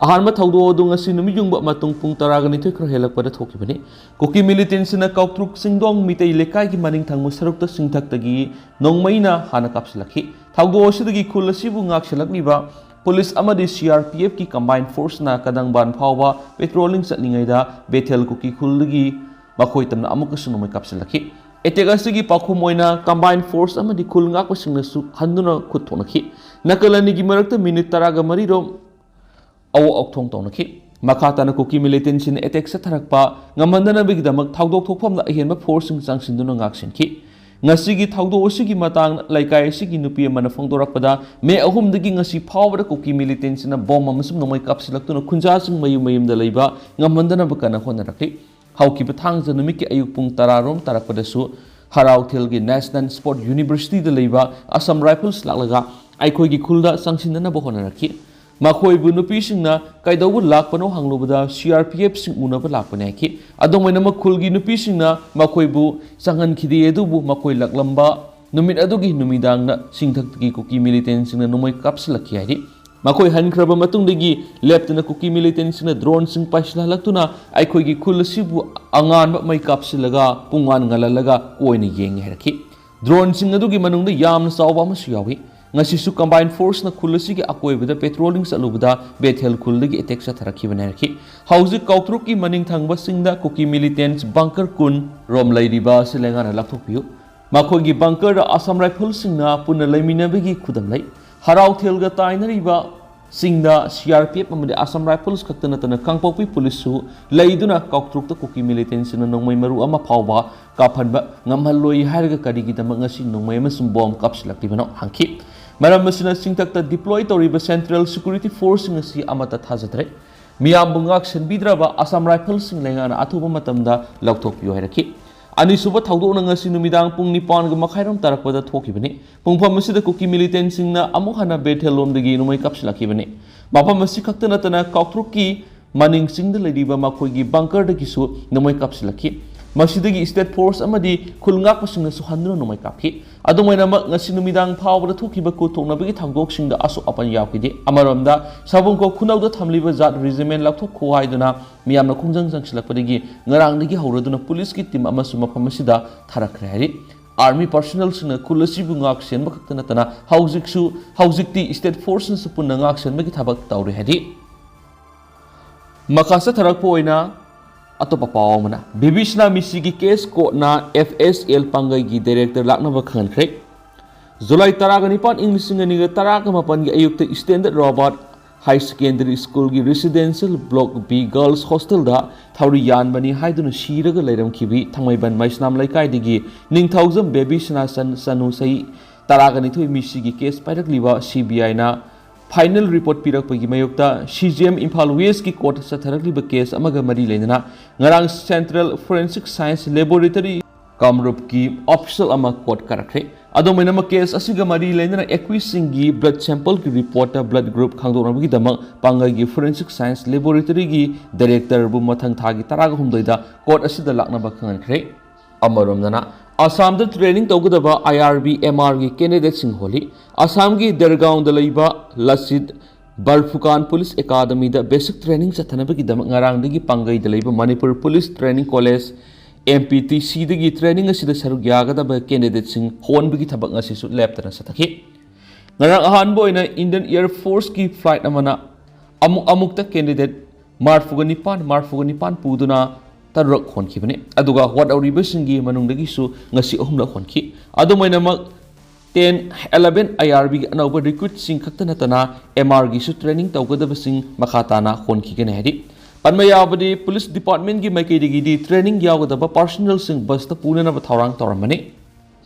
ꯑꯍꯥꯟꯕ ꯊꯧꯗꯣꯛ ꯑꯗꯨ ꯉꯁꯤ ꯅꯨꯃꯤꯠ ꯌꯨꯡꯕ ꯃꯇꯨꯡ ꯄꯨꯡ ꯇꯔꯥꯒ ꯅꯤꯊꯣꯏ ꯈꯔ ꯍꯦꯜꯂꯛꯄꯗ ꯊꯣꯛꯈꯤꯕꯅꯤ꯫ ꯀꯨꯀꯤ ꯃꯤꯂꯤꯇꯦꯟꯁꯤꯅ ꯀꯧꯇ꯭ꯔꯨꯛ ꯆꯤꯡꯗꯣꯡ ꯃꯤꯇꯩ ꯂꯩꯀꯥꯏꯒꯤ ꯃꯅꯤꯡ ꯊꯪꯕ ꯁꯔꯨꯛꯇ ꯆꯤꯡꯊꯛꯇꯒꯤ ꯅꯣꯡꯃꯩꯅ ꯍꯥꯟꯅ ꯀꯥꯞꯁꯤꯜꯂꯛꯈꯤ꯫ ꯊꯧꯗꯣꯛ ꯑꯁꯤꯗꯒꯤ ꯈꯨꯜ ꯑꯁꯤꯕꯨ ꯉꯥꯛꯁꯦꯜꯂꯛꯂꯤꯕ ꯄꯨꯂꯤꯁ ꯑꯃꯗꯤ ꯁꯤ ꯑꯥꯔ ꯄꯤ ꯑꯦꯐꯀꯤ ꯀꯝꯕꯥꯏꯟ ꯐꯣꯔꯁꯅ ꯀꯗꯪꯕꯥꯟ ꯐꯥꯎꯕ ꯄꯦꯇ꯭ꯔꯣꯂꯤꯡ ꯆꯠꯂꯤꯉꯩꯗ ꯕꯦꯊꯦꯜ ꯀꯨꯀꯤ ꯈꯨꯜꯗꯒꯤ ꯃꯈꯣꯏ ꯇꯝꯅ ꯑꯃꯨꯛꯀꯁꯨ ꯅꯣꯡꯃꯩ ꯀꯥꯞꯁꯤꯜꯂꯛꯈꯤ꯫ ꯑꯦꯇꯦꯛ ꯑꯁꯤꯒꯤ ꯄꯥꯎꯈꯨꯝ ꯑꯣꯏꯅ ꯀꯝꯕꯥꯏꯟ ꯐꯣꯔꯁ ꯑꯃꯗꯤ ꯈꯨꯜ ꯉꯥꯛꯄꯁꯤꯡꯅꯁꯨ ꯍꯟꯗꯨꯅ ꯈꯨꯠ ꯊꯣꯛꯅꯈꯤ꯫ ꯅꯥꯀꯜ ꯑꯅꯤꯒꯤ ꯃꯔꯛꯇ ꯃꯤꯅꯤꯠ ꯇꯔꯥꯒ ꯃꯔꯤꯔꯣꯝ ꯑꯋꯣꯛ ꯑꯣꯛꯊꯣꯡ ꯇꯧꯅꯈꯤ꯫ ꯃꯈꯥ ꯇꯥꯅ ꯀꯨꯀꯤ ꯃꯤꯂꯤꯇꯦꯟꯁꯤꯡꯅ ꯑꯦꯇꯦꯛ ꯆꯠꯊꯔꯛꯄ ꯉꯝꯍꯟꯗꯅꯕꯒꯤꯗꯃꯛ ꯊꯧꯗꯣꯛ ꯊꯣꯛꯐꯝꯗ ꯑꯍꯦꯟꯕ ꯐꯣꯔꯁꯁꯤꯡ ꯆꯪꯁꯤꯟꯗꯨꯅ ꯉꯥꯛꯁꯦꯟꯈꯤ꯫ ꯉꯁꯤꯒꯤ ꯊꯧꯗꯣꯛ ꯑꯁꯤꯒꯤ ꯃꯇꯥꯡꯗ ꯂꯩꯀꯥꯏ ꯑꯁꯤꯒꯤ ꯅꯨꯄꯤ ꯑꯃꯅ ꯐꯣꯡꯗꯣꯔꯛꯄꯗ, ꯃꯦ ꯑꯍꯨꯝꯗꯒꯤ ꯉꯁꯤ ꯐꯥꯎꯕꯗ ꯀꯨꯀꯤ ꯃꯤꯂꯤꯇꯦꯟꯁꯤꯡꯅ ꯕꯣꯝ ꯑꯃꯁꯨꯡ ꯅꯣꯡꯃꯩ ꯀꯥꯞꯁꯤꯜꯂꯛꯇꯨꯅ ꯈꯨꯟꯖꯥꯁꯤꯡ ꯃꯌꯨꯝ ꯃꯌꯨꯝꯗ ꯂꯩꯕ ꯉꯝꯍꯟꯗꯅꯕ ꯀꯟꯅ ꯍꯣꯠꯅꯔꯛꯂꯤ꯫ ꯍꯧꯈꯤꯕ ꯊꯥꯡꯖ ꯅꯨꯃꯤꯠꯀꯤ ꯑꯌꯨꯛ ꯄꯨꯡ ꯇꯔꯥ ꯔꯣꯝ ꯇꯥꯔꯛꯄꯗꯁꯨ ꯍꯔꯥꯎꯊꯦꯜꯒꯤ ꯅꯦꯁꯅꯦꯜ ꯁ꯭ꯄꯣꯔꯠ ꯌꯨꯅꯤꯚꯔꯁꯤꯇꯤꯗ ꯂꯩꯕ ꯑꯁꯥꯝ ꯔꯥꯏꯐꯜꯁ ꯂꯥꯛꯂꯒ ꯑꯩꯈꯣꯏꯒꯤ ꯈꯨꯜꯗ ꯆꯪꯁꯤꯟꯅꯅꯕ ꯍꯣꯠꯅꯔꯛꯈꯤ꯫ ꯃꯈꯣꯏꯕꯨ ꯅꯨꯄꯤꯁꯤꯡꯅ ꯀꯩꯗꯧꯕ ꯂꯥꯛꯄꯅꯣ ꯍꯪꯂꯨꯕꯗ ꯁꯤ ꯑꯥꯔ ꯄꯤ ꯑꯦꯐꯁꯤꯡ ꯎꯅꯕ ꯂꯥꯛꯄꯅꯤ ꯍꯥꯏꯈꯤ꯫ ꯑꯗꯨꯝ ꯑꯣꯏꯅꯃꯛ ꯈꯨꯜꯒꯤ ꯅꯨꯄꯤꯁꯤꯡꯅ ꯃꯈꯣꯏꯕꯨ ꯆꯪꯍꯟꯈꯤꯗꯦ, ꯑꯗꯨꯕꯨ ꯃꯈꯣꯏ ꯂꯥꯛꯂꯝꯕ ꯅꯨꯃꯤꯠ ꯑꯗꯨꯒꯤ ꯅꯨꯃꯤꯗꯥꯡꯗ ꯆꯤꯡꯊꯛꯇꯒꯤ ꯀꯨꯀꯤ ꯃꯤꯂꯤꯇꯦꯟꯁꯤꯡꯅ ꯅꯣꯡꯃꯩ ꯀꯥꯞꯁꯤꯜꯂꯛꯈꯤ ꯍꯥꯏꯔꯤ꯫ ꯃꯈꯣꯏ ꯍꯟꯈ꯭ꯔꯕ ꯃꯇꯨꯡꯗꯒꯤ ꯂꯦꯞꯇꯅ ꯀꯨꯀꯤ ꯃꯤꯂꯤꯇꯦꯟꯁꯤꯡꯅ ꯗ꯭ꯔꯣꯟꯁꯤꯡ ꯄꯥꯏꯁꯤꯜꯍꯜꯂꯛꯇꯨꯅ ꯑꯩꯈꯣꯏꯒꯤ ꯈꯨꯜ ꯑꯁꯤꯕꯨ ꯑꯉꯥꯟꯕ ꯃꯩ ꯀꯥꯞꯁꯤꯜꯂꯒ ꯄꯨꯡꯉꯥꯟ ꯉꯥꯜꯍꯜꯂꯒ ꯀꯣꯏꯅ ꯌꯦꯡꯉꯤ ꯍꯥꯏꯔꯛꯈꯤ꯫ ꯗ꯭ꯔꯣꯟꯁꯤꯡ ꯑꯗꯨꯒꯤ ꯃꯅꯨꯡꯗ ꯌꯥꯝꯅ ꯆꯥꯎꯕ ꯑꯃꯁꯨ ꯌꯥꯎꯏ꯫ ꯉꯁꯤꯁꯨ ꯀꯝꯕꯥꯏꯟ ꯐꯣꯔꯁꯅ ꯈꯨꯜ ꯑꯁꯤꯒꯤ ꯑꯀꯣꯏꯕꯗ ꯄꯦꯇ꯭ꯔꯣꯂꯤꯡ ꯆꯠꯂꯨꯕꯗ ꯕꯦꯊꯦꯜ ꯈꯨꯜꯗꯒꯤ ꯑꯦꯇꯦꯛ ꯆꯠꯊꯔꯛꯈꯤꯕꯅꯤ ꯍꯥꯏꯔꯛꯈꯤ꯫ ꯍꯧꯖꯤꯛ ꯀꯧꯇ꯭ꯔꯨꯛꯀꯤ ꯃꯅꯤꯡ ꯊꯪꯕꯁꯤꯡꯗ ꯀꯨꯀꯤ ꯃꯤꯂꯤꯇꯦꯟꯁ ꯕꯪꯀꯔ ꯀꯨꯟ ꯔꯣꯝ ꯂꯩꯔꯤꯕ ꯑꯁꯤ ꯂꯩꯉꯥꯛꯅ ꯂꯥꯞꯊꯣꯛꯄꯤꯌꯨ꯫ ꯃꯈꯣꯏꯒꯤ ꯕꯪꯀꯔꯗ ꯑꯁꯥꯝ ꯔꯥꯏꯐꯜꯁꯤꯡꯅ ꯄꯨꯟꯅ ꯂꯩꯃꯤꯟꯅꯕꯒꯤ ꯈꯨꯗꯝ ꯂꯩ꯫ ꯍꯔꯥꯎꯊꯦꯜꯒ ꯇꯥꯏꯅꯔꯤꯕ ꯁꯤꯡꯗ ꯁꯤ ꯑꯥꯔ ꯄꯤ ꯑꯦꯐ ꯑꯃꯗꯤ ꯑꯁꯥꯝ ꯔꯥꯏꯐꯜꯁ ꯈꯛꯇ ꯅꯠꯇꯅ ꯀꯥꯡꯄꯣꯛꯄꯤ ꯄꯨꯂꯤꯁꯁꯨ ꯂꯩꯗꯨꯅ ꯀꯧꯇ꯭ꯔꯨꯛꯇ ꯀꯨꯀꯤ ꯃꯤꯂꯤꯇꯦꯟꯁꯤꯡꯅ ꯅꯣꯡꯃꯩ ꯃꯔꯨ ꯑꯃ ꯐꯥꯎꯕ ꯀꯥꯞꯍꯟꯕ ꯉꯝꯍꯜꯂꯣꯏ ꯍꯥꯏꯔꯒ ꯀꯔꯤꯒꯤꯗꯃꯛ ꯉꯁꯤ ꯅꯣꯡꯃꯩ ꯑꯃꯁꯨꯡ ꯕꯣꯝ ꯀꯥꯞꯁꯤꯜꯂꯛꯂꯤꯕꯅꯣ ꯍꯪꯈꯤ꯫ ꯃꯔꯝ ꯑꯁꯤꯅ ꯆꯤꯡꯊꯛꯇ deploy ꯇꯧꯔꯤꯕ Central Security Forceꯁꯤꯡ ꯑꯁꯤ ꯑꯃꯠꯇ ꯊꯥꯖꯗ꯭ꯔꯦ꯫ ꯃꯤꯌꯥꯝꯕꯨ ꯉꯥꯛ ꯁꯦꯟꯕꯤꯗ꯭ꯔꯕ Assam Riflesꯁꯤꯡ ꯂꯩꯉꯥꯛꯅ ꯑꯊꯨꯕ ꯃꯇꯝꯗ ꯂꯧꯊꯣꯛꯄꯤꯌꯨ ꯍꯥꯏꯔꯛꯈꯤ꯫ ꯑꯅꯤꯁꯨꯕ ꯊꯧꯗꯣꯛꯅ ꯉꯁꯤ ꯅꯨꯃꯤꯗꯥꯡ ꯄꯨꯡ ꯅꯤꯄꯥꯟꯒ ꯃꯈꯥꯏꯔꯣꯝ ꯇꯥꯔꯛꯄꯗ ꯊꯣꯛꯈꯤꯕꯅꯤ꯫ ꯄꯨꯡꯐꯝ ꯑꯁꯤꯗ ꯀꯨꯀꯤ militantꯁꯤꯡꯅ ꯑꯃꯨꯛ ꯍꯟꯅ ꯕꯦꯊꯦꯜ ꯂꯣꯝꯗꯒꯤ ꯅꯣꯡꯃꯩ ꯀꯥꯞꯁꯤꯜꯂꯛꯈꯤꯕꯅꯤ꯫ ꯃꯐꯝ ꯑꯁꯤ ꯈꯛꯇ ꯅꯠꯇꯅ ꯀꯥꯎꯊ꯭ꯔꯨꯛꯀꯤ ꯃꯅꯤꯡ ꯆꯤꯡꯗ ꯂꯩꯔꯤꯕ ꯃꯈꯣꯏꯒꯤ bunkerꯗꯒꯤꯁꯨ ꯅꯣꯡꯃꯩ ꯀꯥꯞꯁꯤꯜꯂꯛꯈꯤ꯫ ꯃꯁꯤꯗꯒꯤ state force ꯑꯃꯗꯤ ꯈꯨꯜ ꯉꯥꯛꯄꯁꯤꯡꯅꯁꯨ ꯍꯟꯗꯨꯅ ꯅꯣꯡꯃꯩ ꯀꯥꯞꯈꯤ꯫ ꯑꯗꯨꯝ ꯑꯣꯏꯅꯃꯛ, ꯉꯁꯤ ꯅꯨꯃꯤꯗꯥꯡ ꯐꯥꯎꯕꯗ ꯊꯣꯛꯈꯤꯕ ꯈꯨꯠ ꯊꯣꯛꯅꯕꯒꯤ ꯊꯧꯗꯣꯛꯁꯤꯡꯗ ꯑꯁꯣꯛ ꯑꯄꯟ ꯌꯥꯎꯈꯤꯗꯦ꯫ ꯑꯃꯔꯣꯝꯗ, ꯁꯥꯕꯨꯡꯈꯣꯛ ꯈꯨꯅꯧꯗ ꯊꯝꯂꯤꯕ ꯖꯥꯠ regiment ꯂꯧꯊꯣꯛꯈꯣ ꯍꯥꯏꯗꯨꯅ ꯃꯤꯌꯥꯝꯅ ꯈꯣꯡꯖꯪ ꯆꯪꯁꯤꯜꯂꯛꯄꯗꯒꯤ ꯉꯔꯥꯡꯗꯒꯤ ꯍꯧꯔꯗꯨꯅ ꯄꯨꯂꯤꯁꯀꯤ team ꯑꯃꯁꯨ ꯃꯐꯝ ꯑꯁꯤꯗ ꯊꯥꯔꯛꯈ꯭ꯔꯦ ꯍꯥꯏꯔꯤ꯫ Army personnelꯁꯤꯡꯅ ꯈꯨꯜ ꯑꯁꯤꯕꯨ ꯉꯥꯛ ꯁꯦꯟꯕ ꯈꯛꯇ ꯅꯠꯇꯅ ꯍꯧꯖꯤꯛꯁꯨ, ꯍꯧꯖꯤꯛꯇꯤ state forceꯅꯁꯨ ꯄꯨꯟꯅ ꯉꯥꯛ ꯁꯦꯟꯕꯒꯤ ꯊꯕꯛ ꯇꯧꯔꯤ ꯍꯥꯏꯔꯤ꯫ ꯃꯈꯥ ꯆꯠꯊꯔꯛꯄ ꯑꯣꯏꯅ ꯑꯇꯣꯞꯄ ꯄꯥꯎ ꯑꯃꯅ, ꯕꯦꯕꯤꯁꯅꯥ ꯃꯤꯁꯤꯒꯤ case courtꯅ F S L ꯄꯥꯡꯒꯩꯒꯤ director ꯂꯥꯛꯅꯕ ꯈꯪꯍꯟꯈ꯭ꯔꯦ꯫ ꯖꯨꯂꯥꯏ ꯇꯔꯥꯒ ꯅꯤꯄꯥꯟ, ꯏꯪ ꯂꯤꯁꯤꯡ ꯑꯅꯤꯒ ꯇꯔꯥꯒ ꯃꯥꯄꯟꯒꯤ ꯑꯌꯨꯛꯇ Standard Robert High Secondary Schoolꯒꯤ Residential Block B Girls Hostelꯗ ꯊꯧꯔꯤ ꯌꯥꯟꯕꯅꯤ ꯍꯥꯏꯗꯨꯅ ꯁꯤꯔꯒ ꯂꯩꯔꯝꯈꯤꯕꯤ ꯊꯥꯡꯃꯩꯕꯟ ꯃꯩꯁꯅꯥꯝ ꯂꯩꯀꯥꯏꯗꯒꯤ ꯅꯤꯡꯊꯧꯖꯝ ꯕꯦꯕꯤꯁꯅꯥ ꯆꯅꯨ ꯆꯍꯤ ꯇꯔꯥꯒ ꯅꯤꯊꯣꯏ ꯃꯤꯁꯤꯒꯤ case ꯄꯥꯏꯔꯛꯂꯤꯕ C B Iꯅ final report ꯄꯤꯔꯛꯄꯒꯤ ꯃꯥꯌꯣꯛꯇ C J M Imphal Westꯀꯤ courtꯇ ꯆꯠꯊꯔꯛꯂꯤꯕ case ꯑꯃꯒ ꯃꯔꯤ ꯂꯩꯅꯅ ꯉꯔꯥꯡ Central Forensic Science Laboratory ꯀꯥꯡꯂꯨꯞꯀꯤ official ꯑꯃ court ꯀꯥꯔꯛꯈ꯭ꯔꯦ꯫ ꯑꯗꯨꯝ ꯑꯣꯏꯅꯃꯛ, case ꯑꯁꯤꯒ ꯃꯔꯤ ꯂꯩꯅꯅ accusingꯒꯤ blood sampleꯒꯤ reportꯇ blood group ꯈꯪꯗꯣꯛꯅꯕꯒꯤꯗꯃꯛ ꯄꯥꯡꯒꯩꯒꯤ Forensic Science Laboratoryꯒꯤ directorꯕꯨ ꯃꯊꯪ ꯊꯥꯒꯤ ꯇꯔꯥꯒ ꯍꯨꯝꯗꯣꯏꯗ court ꯑꯁꯤꯗ ꯂꯥꯛꯅꯕ ꯈꯪꯍꯟꯈ꯭ꯔꯦ꯫ ꯑꯃꯔꯣꯝꯗꯅ, ꯑꯁꯥꯝꯗ training ꯇꯧꯒꯗꯕ I R B M Rꯒꯤ candidateꯁꯤꯡ ꯍꯣꯜꯂꯤ꯫ ꯑꯁꯥꯝꯒꯤ ꯗꯦꯔꯒꯥꯎꯟꯗ ꯂꯩꯕ ꯂꯁꯤꯠ ꯕꯔꯐꯨꯀꯥꯟ Police Academyꯗ basic training ꯆꯠꯊꯅꯕꯒꯤꯗꯃꯛ ꯉꯔꯥꯡꯗꯒꯤ ꯄꯥꯡꯒꯩꯗ ꯂꯩꯕ Manipur Police Training College, M P T Cꯗꯒꯤ training ꯑꯁꯤꯗ ꯁꯔꯨꯛ ꯌꯥꯒꯗꯕ candidateꯁꯤꯡ ꯍꯣꯟꯕꯒꯤ ꯊꯕꯛ ꯉꯁꯤꯁꯨ ꯂꯦꯞꯇꯅ ꯆꯠꯊꯈꯤ꯫ ꯉꯔꯥꯡ ꯑꯍꯥꯟꯕ ꯑꯣꯏꯅ Indian Air Forceꯀꯤ flight ꯑꯃꯅ ꯑꯃꯨꯛ ꯑꯃꯨꯛꯇ candidate ꯃꯔꯐꯨꯒ ꯅꯤꯄꯥꯟ, ꯃꯔꯐꯨꯒ ꯅꯤꯄꯥꯟ ꯄꯨꯗꯨꯅ ꯇꯔꯨꯛ ꯍꯣꯟꯈꯤꯕꯅꯤ꯫ ꯑꯗꯨꯒ ꯍꯣꯠꯍꯧꯔꯤꯕꯁꯤꯡꯒꯤ ꯃꯅꯨꯡꯗꯒꯤꯁꯨ ꯉꯁꯤ ꯑꯍꯨꯝꯂꯛ ꯍꯣꯟꯈꯤ꯫ ꯑꯗꯨꯝ ꯑꯣꯏꯅꯃꯛ, ten, eleven I R Bꯒꯤ ꯑꯅꯧꯕ recruitꯁꯤꯡ ꯈꯛꯇ ꯅꯠꯇꯅ M Rꯒꯤꯁꯨ training ꯇꯧꯒꯗꯕꯁꯤꯡ ꯃꯈꯥ ꯇꯥꯅ ꯍꯣꯟꯈꯤꯒꯅꯤ ꯍꯥꯏꯔꯤ꯫ ꯄꯟꯕ ꯌꯥꯕꯗꯤ, police departmentꯀꯤ ꯃꯥꯏꯀꯩꯗꯒꯤꯗꯤ training ꯌꯥꯎꯒꯗꯕ personnelꯁꯤꯡ busꯇ ꯄꯨꯅꯅꯕ ꯊꯧꯔꯥꯡ ꯇꯧꯔꯝꯕꯅꯤ꯫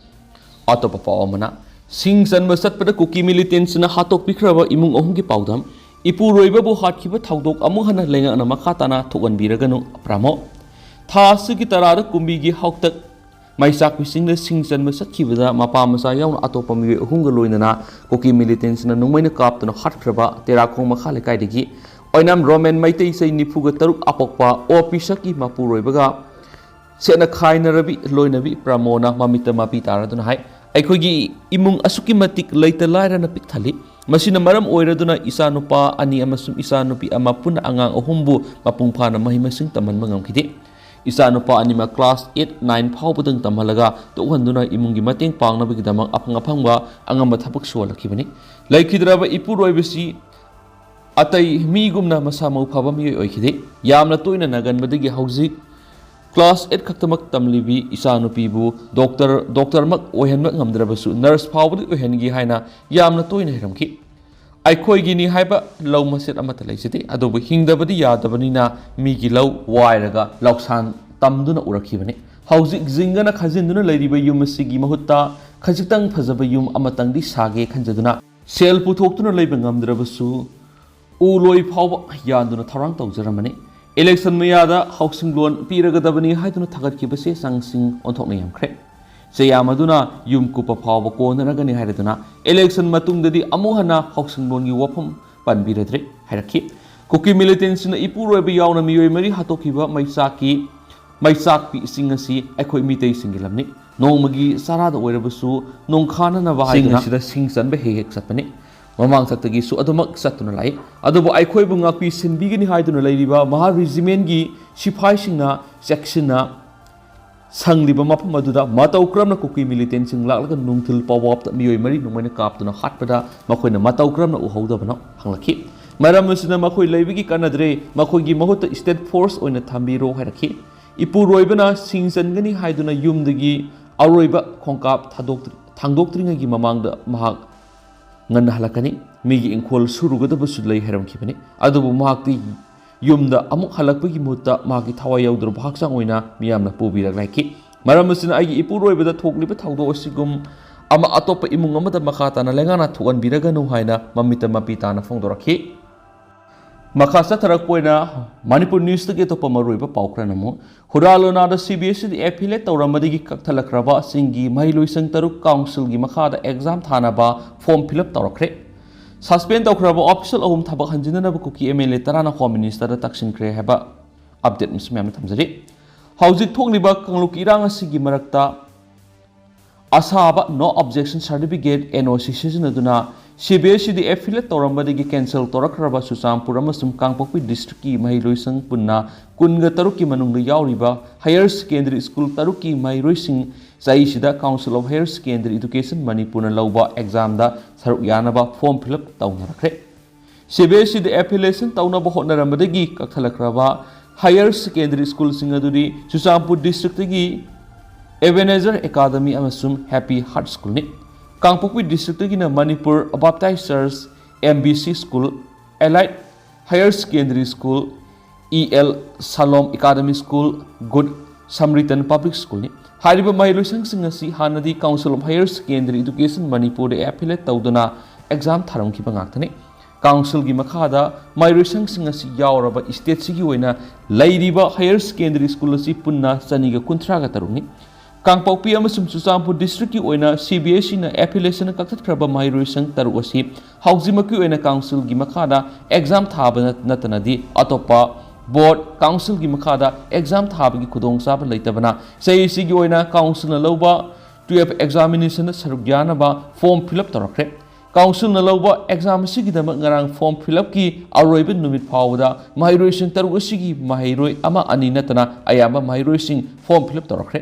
ꯑꯇꯣꯞꯄ ꯄꯥꯎ ꯑꯃꯅ, ꯁꯤꯡ ꯆꯟꯕ ꯆꯠꯄꯗ ꯀꯨꯀꯤ ꯃꯤꯂꯤꯇꯦꯟꯁꯤꯅ ꯍꯥꯠꯇꯣꯛꯄꯤꯈ꯭ꯔꯕ ꯏꯃꯨꯡ ꯑꯍꯨꯝꯒꯤ ꯄꯥꯎꯗꯝ꯫ ꯏꯄꯨꯔꯣꯏꯕꯕꯨ ꯍꯥꯠꯈꯤꯕ ꯊꯧꯗꯣꯛ ꯑꯃꯨꯛ ꯍꯟꯅ ꯂꯩꯉꯥꯛꯅ ꯃꯈꯥ ꯇꯥꯅ ꯊꯣꯛꯍꯟꯕꯤꯔꯒꯅꯨ, ꯄ꯭ꯔꯃꯣ꯫ ꯊꯥ ꯑꯁꯤꯒꯤ ꯇꯔꯥꯗ ꯀꯨꯝꯕꯤꯒꯤ ꯍꯥꯎꯇꯛ ꯃꯩꯆꯥꯛꯄꯤꯁꯤꯡꯅ ꯁꯤꯡ ꯆꯟꯕ ꯆꯠꯈꯤꯕꯗ ꯃꯄꯥ ꯃꯆꯥ ꯌꯥꯎꯅ ꯑꯇꯣꯞꯄ ꯃꯤꯑꯣꯏ ꯑꯍꯨꯝꯒ ꯂꯣꯏꯅꯅ ꯀꯨꯀꯤ ꯃꯤꯂꯤꯇꯦꯟꯁꯤꯅ ꯅꯣꯡꯃꯩꯅ ꯀꯥꯞꯇꯨꯅ ꯍꯥꯠꯈ꯭ꯔꯕ ꯇꯦꯔꯥꯈꯣꯡ ꯃꯈꯥ ꯂꯩꯀꯥꯏꯗꯒꯤ ꯑꯣꯏꯅꯥꯝ ꯔꯣꯃꯦꯟ ꯃꯩꯇꯩ ꯆꯍꯤ ꯅꯤꯐꯨꯒ ꯇꯔꯨꯛ ꯑꯄꯣꯛꯄ ꯑꯣ ꯄꯤꯁꯛꯀꯤ ꯃꯄꯨꯔꯣꯏꯕꯒ ꯁꯦꯠꯅ ꯈꯥꯏꯅꯔꯕꯤ ꯂꯣꯏꯅꯕꯤ ꯄ꯭ꯔꯃꯣꯅ ꯃꯃꯤꯠꯇ ꯃꯄꯤ ꯇꯥꯔꯗꯨꯅ ꯍꯥꯏ, "ꯑꯩꯈꯣꯏꯒꯤ ꯏꯃꯨꯡ ꯑꯁꯨꯛꯀꯤ ꯃꯇꯤꯛ ꯂꯩꯇ ꯂꯥꯏꯔꯅ ꯄꯤꯛ ꯊꯜꯂꯤ꯫ ꯃꯁꯤꯅ ꯃꯔꯝ ꯑꯣꯏꯔꯗꯨꯅ ꯏꯆꯥꯅꯨꯄꯥ ꯑꯅꯤ ꯑꯃꯁꯨꯡ ꯏꯆꯥꯅꯨꯄꯤ ꯑꯃ ꯄꯨꯟꯅ ꯑꯉꯥꯡ ꯑꯍꯨꯝꯕꯨ ꯃꯄꯨꯡ ꯐꯥꯅ ꯃꯍꯩ ꯃꯁꯤꯡ ꯇꯝꯍꯟꯕ ꯉꯝꯈꯤꯗꯦ꯫ ꯏꯆꯥꯅꯨꯄꯥ ꯑꯅꯤꯃꯛ ꯀ꯭ꯂꯥꯁ ꯑꯩꯠ, ꯅꯥꯏꯟ ꯐꯥꯎꯕꯗꯪ ꯇꯝꯍꯜꯂꯒ ꯇꯣꯛꯍꯟꯗꯨꯅ ꯏꯃꯨꯡꯒꯤ ꯃꯇꯦꯡ ꯄꯥꯡꯅꯕꯒꯤꯗꯃꯛ ꯑꯐꯪ ꯑꯐꯪꯕ ꯑꯉꯝꯕ ꯊꯕꯛ ꯁꯨꯍꯜꯂꯛꯈꯤꯕꯅꯤ꯫ ꯂꯩꯈꯤꯗ꯭ꯔꯕ ꯏꯄꯨꯔꯣꯏꯕꯁꯤ ꯑꯇꯩ ꯃꯤꯒꯨꯝꯅ ꯃꯁꯥ ꯃꯎ ꯐꯕ ꯃꯤꯑꯣꯏ ꯑꯣꯏꯈꯤꯗꯦ꯫ ꯌꯥꯝꯅ ꯇꯣꯏꯅ ꯅꯥꯒꯟꯕꯗꯒꯤ ꯍꯧꯖꯤꯛ ꯀ꯭ꯂꯥꯁ ꯑꯩꯠ ꯈꯛꯇꯃꯛ ꯇꯝꯂꯤꯕꯤ ꯏꯆꯥꯅꯨꯄꯤꯕꯨ ꯗꯣꯛꯇꯔ, ꯗꯣꯛꯇꯔꯃꯛ ꯑꯣꯏꯍꯟꯕ ꯉꯝꯗ꯭ꯔꯕꯁꯨ ꯅꯔꯁ ꯐꯥꯎꯕꯗꯤ ꯑꯣꯏꯍꯟꯒꯦ ꯍꯥꯏꯅ ꯌꯥꯝꯅ ꯇꯣꯏꯅ ꯍꯥꯏꯔꯝꯈꯤ꯫ ꯑꯩꯈꯣꯏꯒꯤꯅꯤ ꯍꯥꯏꯕ ꯂꯧ ꯃꯆꯦꯠ ꯑꯃꯠꯇ ꯂꯩꯖꯗꯦ, ꯑꯗꯨꯕꯨ ꯍꯤꯡꯗꯕꯗꯤ ꯌꯥꯗꯕꯅꯤꯅ ꯃꯤꯒꯤ ꯂꯧ ꯋꯥꯏꯔꯒ ꯂꯧꯁꯥꯟ ꯇꯝꯗꯨꯅ ꯎꯔꯛꯈꯤꯕꯅꯤ꯫ ꯍꯧꯖꯤꯛ ꯖꯤꯡꯒꯅ ꯈꯥꯖꯤꯟꯗꯨꯅ ꯂꯩꯔꯤꯕ ꯌꯨꯝ ꯑꯁꯤꯒꯤ ꯃꯍꯨꯠꯇ ꯈꯖꯤꯛꯇꯪ ꯐꯖꯕ ꯌꯨꯝ ꯑꯃꯇꯪꯗꯤ ꯁꯥꯒꯦ ꯈꯟꯖꯗꯨꯅ ꯁꯦꯜ ꯄꯨꯊꯣꯛꯇꯨꯅ ꯂꯩꯕ ꯉꯝꯗ꯭ꯔꯕꯁꯨ ꯎ ꯂꯣꯏ ꯐꯥꯎꯕ ꯌꯥꯟꯗꯨꯅ ꯊꯧꯔꯥꯡ ꯇꯧꯖꯔꯝꯕꯅꯤ꯫ ꯏꯂꯦꯛꯁꯟ ꯃꯌꯥꯗ ꯍꯥꯎꯁꯤꯡ ꯂꯣꯟ ꯄꯤꯔꯒꯗꯕꯅꯤ ꯍꯥꯏꯗꯨꯅ ꯊꯥꯒꯠꯈꯤꯕ ꯆꯦ ꯆꯥꯡꯁꯤꯡ ꯑꯣꯟꯊꯣꯛꯅ ꯌꯥꯝꯈ꯭ꯔꯦ꯫ ꯆꯦ ꯌꯥꯝ ꯑꯗꯨꯅ ꯌꯨꯝ ꯀꯨꯞꯄ ꯐꯥꯎꯕ ꯀꯣꯟꯅꯔꯒꯅꯤ ꯍꯥꯏꯔꯗꯨꯅ ꯏꯂꯦꯛꯁꯟ ꯃꯇꯨꯡꯗꯗꯤ ꯑꯃꯨꯛ ꯍꯟꯅ ꯍꯥꯎꯁꯤꯡ ꯂꯣꯟꯒꯤ ꯋꯥꯐꯝ ꯄꯟꯕꯤꯔꯗ꯭ꯔꯦ ꯍꯥꯏꯔꯛꯈꯤ꯫ ꯀꯨꯀꯤ ꯃꯤꯂꯤꯇꯦꯟꯁꯤꯡꯅ ꯏꯄꯨꯔꯣꯏꯕ ꯌꯥꯎꯅ ꯃꯤꯑꯣꯏ ꯃꯔꯤ ꯍꯥꯠꯇꯣꯛꯈꯤꯕ ꯃꯩꯆꯥꯛꯀꯤ ꯃꯩꯆꯥꯛꯄꯤꯁꯤꯡ ꯑꯁꯤ ꯑꯩꯈꯣꯏ ꯃꯤꯇꯩꯁꯤꯡꯒꯤ ꯂꯝꯅꯤ꯫ ꯅꯣꯡꯃꯒꯤ ꯆꯥꯔꯥꯗ ꯑꯣꯏꯔꯕꯁꯨ ꯅꯣꯡꯈꯥꯅꯅꯕ ꯆꯤꯡ ꯍꯥꯏꯗꯨꯅ ꯑꯁꯤꯗ ꯁꯤꯡ ꯆꯟꯕ ꯍꯦꯛ ꯍꯦꯛ ꯆꯠꯄꯅꯤ꯫ ꯃꯃꯥꯡ ꯆꯠꯇꯒꯤꯁꯨ ꯑꯗꯨꯃꯛ ꯆꯠꯇꯨꯅ ꯂꯥꯛꯏ꯫ ꯑꯗꯨꯕꯨ ꯑꯩꯈꯣꯏꯕꯨ ꯉꯥꯛꯄꯤ ꯁꯦꯟꯕꯤꯒꯅꯤ ꯍꯥꯏꯗꯨꯅ ꯂꯩꯔꯤꯕ ꯃꯍꯥ ꯔꯤꯖꯤꯃꯦꯟꯒꯤ ꯁꯤꯐꯥꯏꯁꯤꯡꯅ ꯆꯦꯛꯁꯤꯟꯅ ꯁꯪꯂꯤꯕ ꯃꯐꯝ ꯑꯗꯨꯗ ꯃꯇꯧ ꯀꯔꯝꯅ ꯀꯨꯀꯤ ꯃꯤꯂꯤꯇꯦꯟꯁꯤꯡ ꯂꯥꯛꯂꯒ ꯅꯨꯡꯊꯤꯜ ꯄꯥꯋꯥꯞꯇ ꯃꯤꯑꯣꯏ ꯃꯔꯤ ꯅꯣꯡꯃꯩꯅ ꯀꯥꯞꯇꯨꯅ ꯍꯥꯠꯄꯗ ꯃꯈꯣꯏꯅ ꯃꯇꯧ ꯀꯔꯝꯅ ꯎꯍꯧꯗꯕꯅꯣ ꯍꯪꯂꯛꯈꯤ꯫ ꯃꯔꯝ ꯑꯁꯤꯅ ꯃꯈꯣꯏ ꯂꯩꯕꯒꯤ ꯀꯥꯟꯅꯗ꯭ꯔꯦ, ꯃꯈꯣꯏꯒꯤ ꯃꯍꯨꯠꯇ ꯁ꯭ꯇꯦꯠ ꯐꯣꯔꯁ ꯑꯣꯏꯅ ꯊꯝꯕꯤꯔꯣ ꯍꯥꯏꯔꯛꯈꯤ꯫ ꯏꯄꯨꯔꯣꯏꯕꯅ ꯁꯤꯡ ꯆꯟꯒꯅꯤ ꯍꯥꯏꯗꯨꯅ ꯌꯨꯝꯗꯒꯤ ꯑꯔꯣꯏꯕ ꯈꯣꯡꯀꯥꯞ ꯊꯥꯗꯣꯛꯇ꯭ꯔꯤ-, ꯊꯥꯡꯗꯣꯛꯇ꯭ꯔꯤꯉꯩꯒꯤ ꯃꯃꯥꯡꯗ ꯃꯍꯥꯛ ꯉꯟꯅ ꯍꯜꯂꯛꯀꯅꯤ, ꯃꯤꯒꯤ ꯏꯪꯈꯣꯜ ꯁꯨꯔꯨꯒꯗꯕꯁꯨ ꯂꯩ ꯍꯥꯏꯔꯝꯈꯤꯕꯅꯤ꯫ ꯑꯗꯨꯕꯨ ꯃꯍꯥꯛꯇꯤ ꯌꯨꯝꯗ ꯑꯃꯨꯛ ꯍꯜꯂꯛꯄꯒꯤ ꯃꯍꯨꯠꯇ ꯃꯍꯥꯛꯀꯤ ꯊꯋꯥꯏ ꯌꯥꯎꯗ꯭ꯔꯕ ꯍꯛꯆꯥꯡ ꯑꯣꯏꯅ ꯃꯤꯌꯥꯝꯅ ꯄꯨꯕꯤꯔꯛꯂꯦ ꯍꯥꯏꯈꯤ꯫ ꯃꯔꯝ ꯑꯁꯤꯅ ꯑꯩꯒꯤ ꯏꯄꯨꯔꯣꯏꯕꯗ ꯊꯣꯛꯂꯤꯕ ꯊꯧꯗꯣꯛ ꯑꯁꯤꯒꯨꯝ ꯑꯃ ꯑꯇꯣꯞꯄ ꯏꯃꯨꯡ ꯑꯃꯗ ꯃꯈꯥ ꯇꯥꯅ ꯂꯩꯉꯥꯛꯅ ꯊꯣꯛꯍꯟꯕꯤꯔꯒꯅꯨ ꯍꯥꯏꯅ ꯃꯃꯤꯠꯇ ꯃꯄꯤ ꯇꯥꯅ ꯐꯣꯡꯗꯣꯔꯛꯈꯤ꯫ ꯃꯈꯥ ꯆꯠꯊꯔꯛꯄ ꯑꯣꯏꯅ ꯃꯅꯤꯄꯨꯔ ꯅ꯭ꯌꯨꯁꯇꯒꯤ ꯑꯇꯣꯞꯄ ꯃꯔꯨꯑꯣꯏꯕ ꯄꯥꯎ ꯈꯔ ꯅꯝꯃꯨ꯫ ꯍꯨꯔꯥ ꯂꯣꯅꯥꯗ ꯁꯤ ꯕꯤ ꯑꯦꯁ ꯏꯗ ꯑꯦꯐꯤꯂꯦꯠ ꯇꯧꯔꯝꯕꯗꯒꯤ ꯀꯛꯊꯠꯂꯛꯈ꯭ꯔꯕ ꯆꯤꯡꯒꯤ ꯃꯍꯩꯂꯣꯏꯁꯪ ꯇꯔꯨꯛ ꯀꯥꯎꯟꯁꯤꯜꯒꯤ ꯃꯈꯥꯗ ꯑꯦꯛꯖꯥꯝ ꯊꯥꯅꯕ ꯐꯣꯔꯝ ꯐꯤꯜ ꯑꯞ ꯇꯧꯔꯛꯈ꯭ꯔꯦ꯫ ꯁꯁꯄꯦꯟ ꯇꯧꯈ꯭ꯔꯕ ꯑꯣꯐꯤꯁꯤꯌꯦꯜ ꯑꯍꯨꯝ ꯊꯕꯛ ꯍꯟꯖꯤꯟꯅꯅꯕ ꯀꯨꯀꯤ ꯑꯦꯝ ꯑꯦꯜ ꯑꯦ ꯇꯔꯥꯅ ꯍꯣꯝ ꯃꯤꯅꯤꯁꯇꯔꯗ ꯇꯛꯁꯤꯟꯈ꯭ꯔꯦ ꯍꯥꯏꯕ ꯑꯞꯗꯦꯠ ꯃꯁꯤ ꯃꯌꯥꯝꯅ ꯊꯝꯖꯔꯤ꯫ ꯍꯧꯖꯤꯛ ꯊꯣꯛꯂꯤꯕ ꯀꯥꯡꯂꯨꯞꯀꯤ ꯏꯔꯥꯡ ꯑꯁꯤꯒꯤ ꯃꯔꯛꯇ ꯑꯁꯥꯕ ꯅꯣ ꯑꯣꯕꯖꯦꯛꯁꯟ ꯁꯥꯔꯇꯤꯐꯤꯀꯦꯠ, ꯑꯦꯟ ꯑꯣ ꯁꯤ, ꯁꯤꯖꯤꯟꯅꯗꯨꯅ ꯁꯤ ꯕꯤ ꯑꯦꯁ ꯏꯗ ꯑꯦꯐꯤꯂꯦꯠ ꯇꯧꯔꯝꯕꯗꯒꯤ ꯀꯦꯟꯁꯦꯜ ꯇꯧꯔꯛꯈ꯭ꯔꯕ ꯆꯨꯔꯆꯥꯟꯄꯨꯔ ꯑꯃꯁꯨꯡ ꯀꯥꯡꯄꯣꯛꯄꯤ ꯗꯤꯁꯇ꯭ꯔꯤꯛꯀꯤ ꯃꯍꯩꯂꯣꯏꯁꯪ ꯄꯨꯟꯅ ꯀꯨꯟꯒ ꯇꯔꯨꯛꯀꯤ ꯃꯅꯨꯡꯗ ꯌꯥꯎꯔꯤꯕ ꯍꯥꯌꯔ ꯁꯦꯀꯦꯟꯗꯔꯤ ꯁ꯭ꯀꯨꯜ ꯇꯔꯨꯛꯀꯤ ꯃꯍꯩꯔꯣꯏꯁꯤꯡ ꯆꯍꯤꯁꯤꯗ council of higher secondary education ꯃꯅꯤꯄꯨꯔꯅ ꯂꯧꯕ ꯑꯦꯛꯖꯥꯝꯗ ꯁꯔꯨꯛ ꯌꯥꯅꯕ form fill up ꯇꯧꯅꯔꯛꯈ꯭ꯔꯦ꯫ C B ꯑꯦꯁ ꯏꯗ ꯑꯦꯐꯤꯂꯤꯌꯦꯁꯟ ꯇꯧꯅꯕ ꯍꯣꯠꯅꯔꯝꯕꯗꯒꯤ ꯀꯛꯊꯠꯂꯛꯈ꯭ꯔꯕ ꯍꯥꯌꯔ ꯁꯦꯀꯦꯟꯗꯔꯤ ꯁ꯭ꯀꯨꯜꯁꯤꯡ ꯑꯗꯨꯗꯤ ꯆꯨꯔꯆꯥꯟꯄꯨꯔ ꯗꯤꯁꯇ꯭ꯔꯤꯛꯇꯒꯤ ꯑꯦꯕꯦꯅꯦꯖꯔ ꯑꯦꯀꯥꯗꯃꯤ ꯑꯃꯁꯨꯡ ꯍꯦꯄꯤ ꯍꯥꯔꯠ ꯁ꯭ꯀꯨꯜꯅꯤ꯫ ꯀꯥꯡꯄꯣꯛꯄꯤ ꯗꯤꯁꯇ꯭ꯔꯤꯛꯇꯒꯤꯅ Manipur Baptist church, M B C school, Elite higher secondary school, E L Shalom academy school, good Samaritan public ꯁ꯭ꯀꯨꯜꯅꯤ꯫ ꯍꯥꯏꯔꯤꯕ ꯃꯍꯩꯂꯣꯏꯁꯪꯁꯤꯡ ꯑꯁꯤ ꯍꯥꯟꯅꯗꯤ council of higher secondary education ꯃꯅꯤꯄꯨꯔꯗ ꯑꯦꯐꯤꯂꯦꯠ ꯇꯧꯗꯨꯅ ꯑꯦꯛꯖꯥꯝ ꯊꯥꯔꯝꯈꯤꯕ ꯉꯥꯛꯇꯅꯤ꯫ ꯀꯥꯎꯟꯁꯤꯜꯒꯤ ꯃꯈꯥꯗ ꯃꯍꯩꯔꯣꯏꯁꯪꯁꯤꯡ ꯑꯁꯤ ꯌꯥꯎꯔꯕ ꯁ꯭ꯇꯦꯠꯁꯤꯒꯤ ꯑꯣꯏꯅ ꯂꯩꯔꯤꯕ ꯍꯥꯌꯔ ꯁꯦꯀꯦꯟꯗꯔꯤ ꯁ꯭ꯀꯨꯜ ꯑꯁꯤ ꯄꯨꯟꯅ ꯆꯅꯤꯒ ꯀꯨꯟꯊ꯭ꯔꯥꯒ ꯇꯔꯨꯛꯅꯤ꯫ ꯀꯥꯡꯄꯣꯛꯄꯤ ꯑꯃꯁꯨꯡ ꯆꯨꯔꯆꯥꯟꯄꯨꯔ ꯗꯤꯁꯇ꯭ꯔꯤꯛꯀꯤ ꯑꯣꯏꯅ ꯁꯤ ꯕꯤ ꯑꯦꯁ ꯏꯅ ꯑꯦꯐꯤꯂꯤꯌꯦꯁꯟ ꯀꯛꯊꯠꯈ꯭ꯔꯕ ꯃꯍꯩꯔꯣꯏꯁꯪ ꯇꯔꯨꯛ ꯑꯁꯤ ꯍꯧꯖꯤꯛꯃꯛꯀꯤ ꯑꯣꯏꯅ ꯀꯥꯎꯟꯁꯤꯜꯒꯤ ꯃꯈꯥꯗ ꯑꯦꯛꯖꯥꯝ ꯊꯥꯕ ꯅꯠ-, ꯅꯠꯇꯅꯗꯤ ꯑꯇꯣꯞꯄ ꯕꯣꯔꯗ ꯀꯥꯎꯟꯁꯤꯜꯒꯤ ꯃꯈꯥꯗ ꯑꯦꯛꯖꯥꯝ ꯊꯥꯕꯒꯤ ꯈꯨꯗꯣꯡꯆꯥꯕ ꯂꯩꯇꯕꯅ ꯆꯍꯤꯁꯤꯒꯤ ꯑꯣꯏꯅ ꯀꯥꯎꯟꯁꯤꯜꯅ ꯂꯧꯕ ꯇꯨꯌꯦꯜꯐ ꯑꯦꯛꯖꯥꯃꯤꯅꯦꯁꯟꯗ ꯁꯔꯨꯛ ꯌꯥꯅꯕ ꯐꯣꯔꯝ ꯐꯤꯜ ꯑꯞ ꯇꯧꯔꯛꯈ꯭ꯔꯦ꯫ ꯀꯥꯎꯟꯁꯤꯜꯅ ꯂꯧꯕ ꯑꯦꯛꯖꯥꯝ ꯑꯁꯤꯒꯤꯗꯃꯛ ꯉꯔꯥꯡ ꯐꯣꯔꯝ ꯐꯤꯜ ꯑꯞꯀꯤ ꯑꯔꯣꯏꯕ ꯅꯨꯃꯤꯠ ꯐꯥꯎꯕꯗ ꯃꯍꯩꯔꯣꯏꯁꯤꯡ ꯇꯔꯨꯛ ꯑꯁꯤꯒꯤ ꯃꯍꯩꯔꯣꯏ ꯑꯃ ꯑꯅꯤ ꯅꯠꯇꯅ ꯑꯌꯥꯝꯕ ꯃꯍꯩꯔꯣꯏꯁꯤꯡ ꯐꯣꯔꯝ ꯐꯤꯜ ꯑꯞ ꯇꯧꯔꯛꯈ꯭ꯔꯦ꯫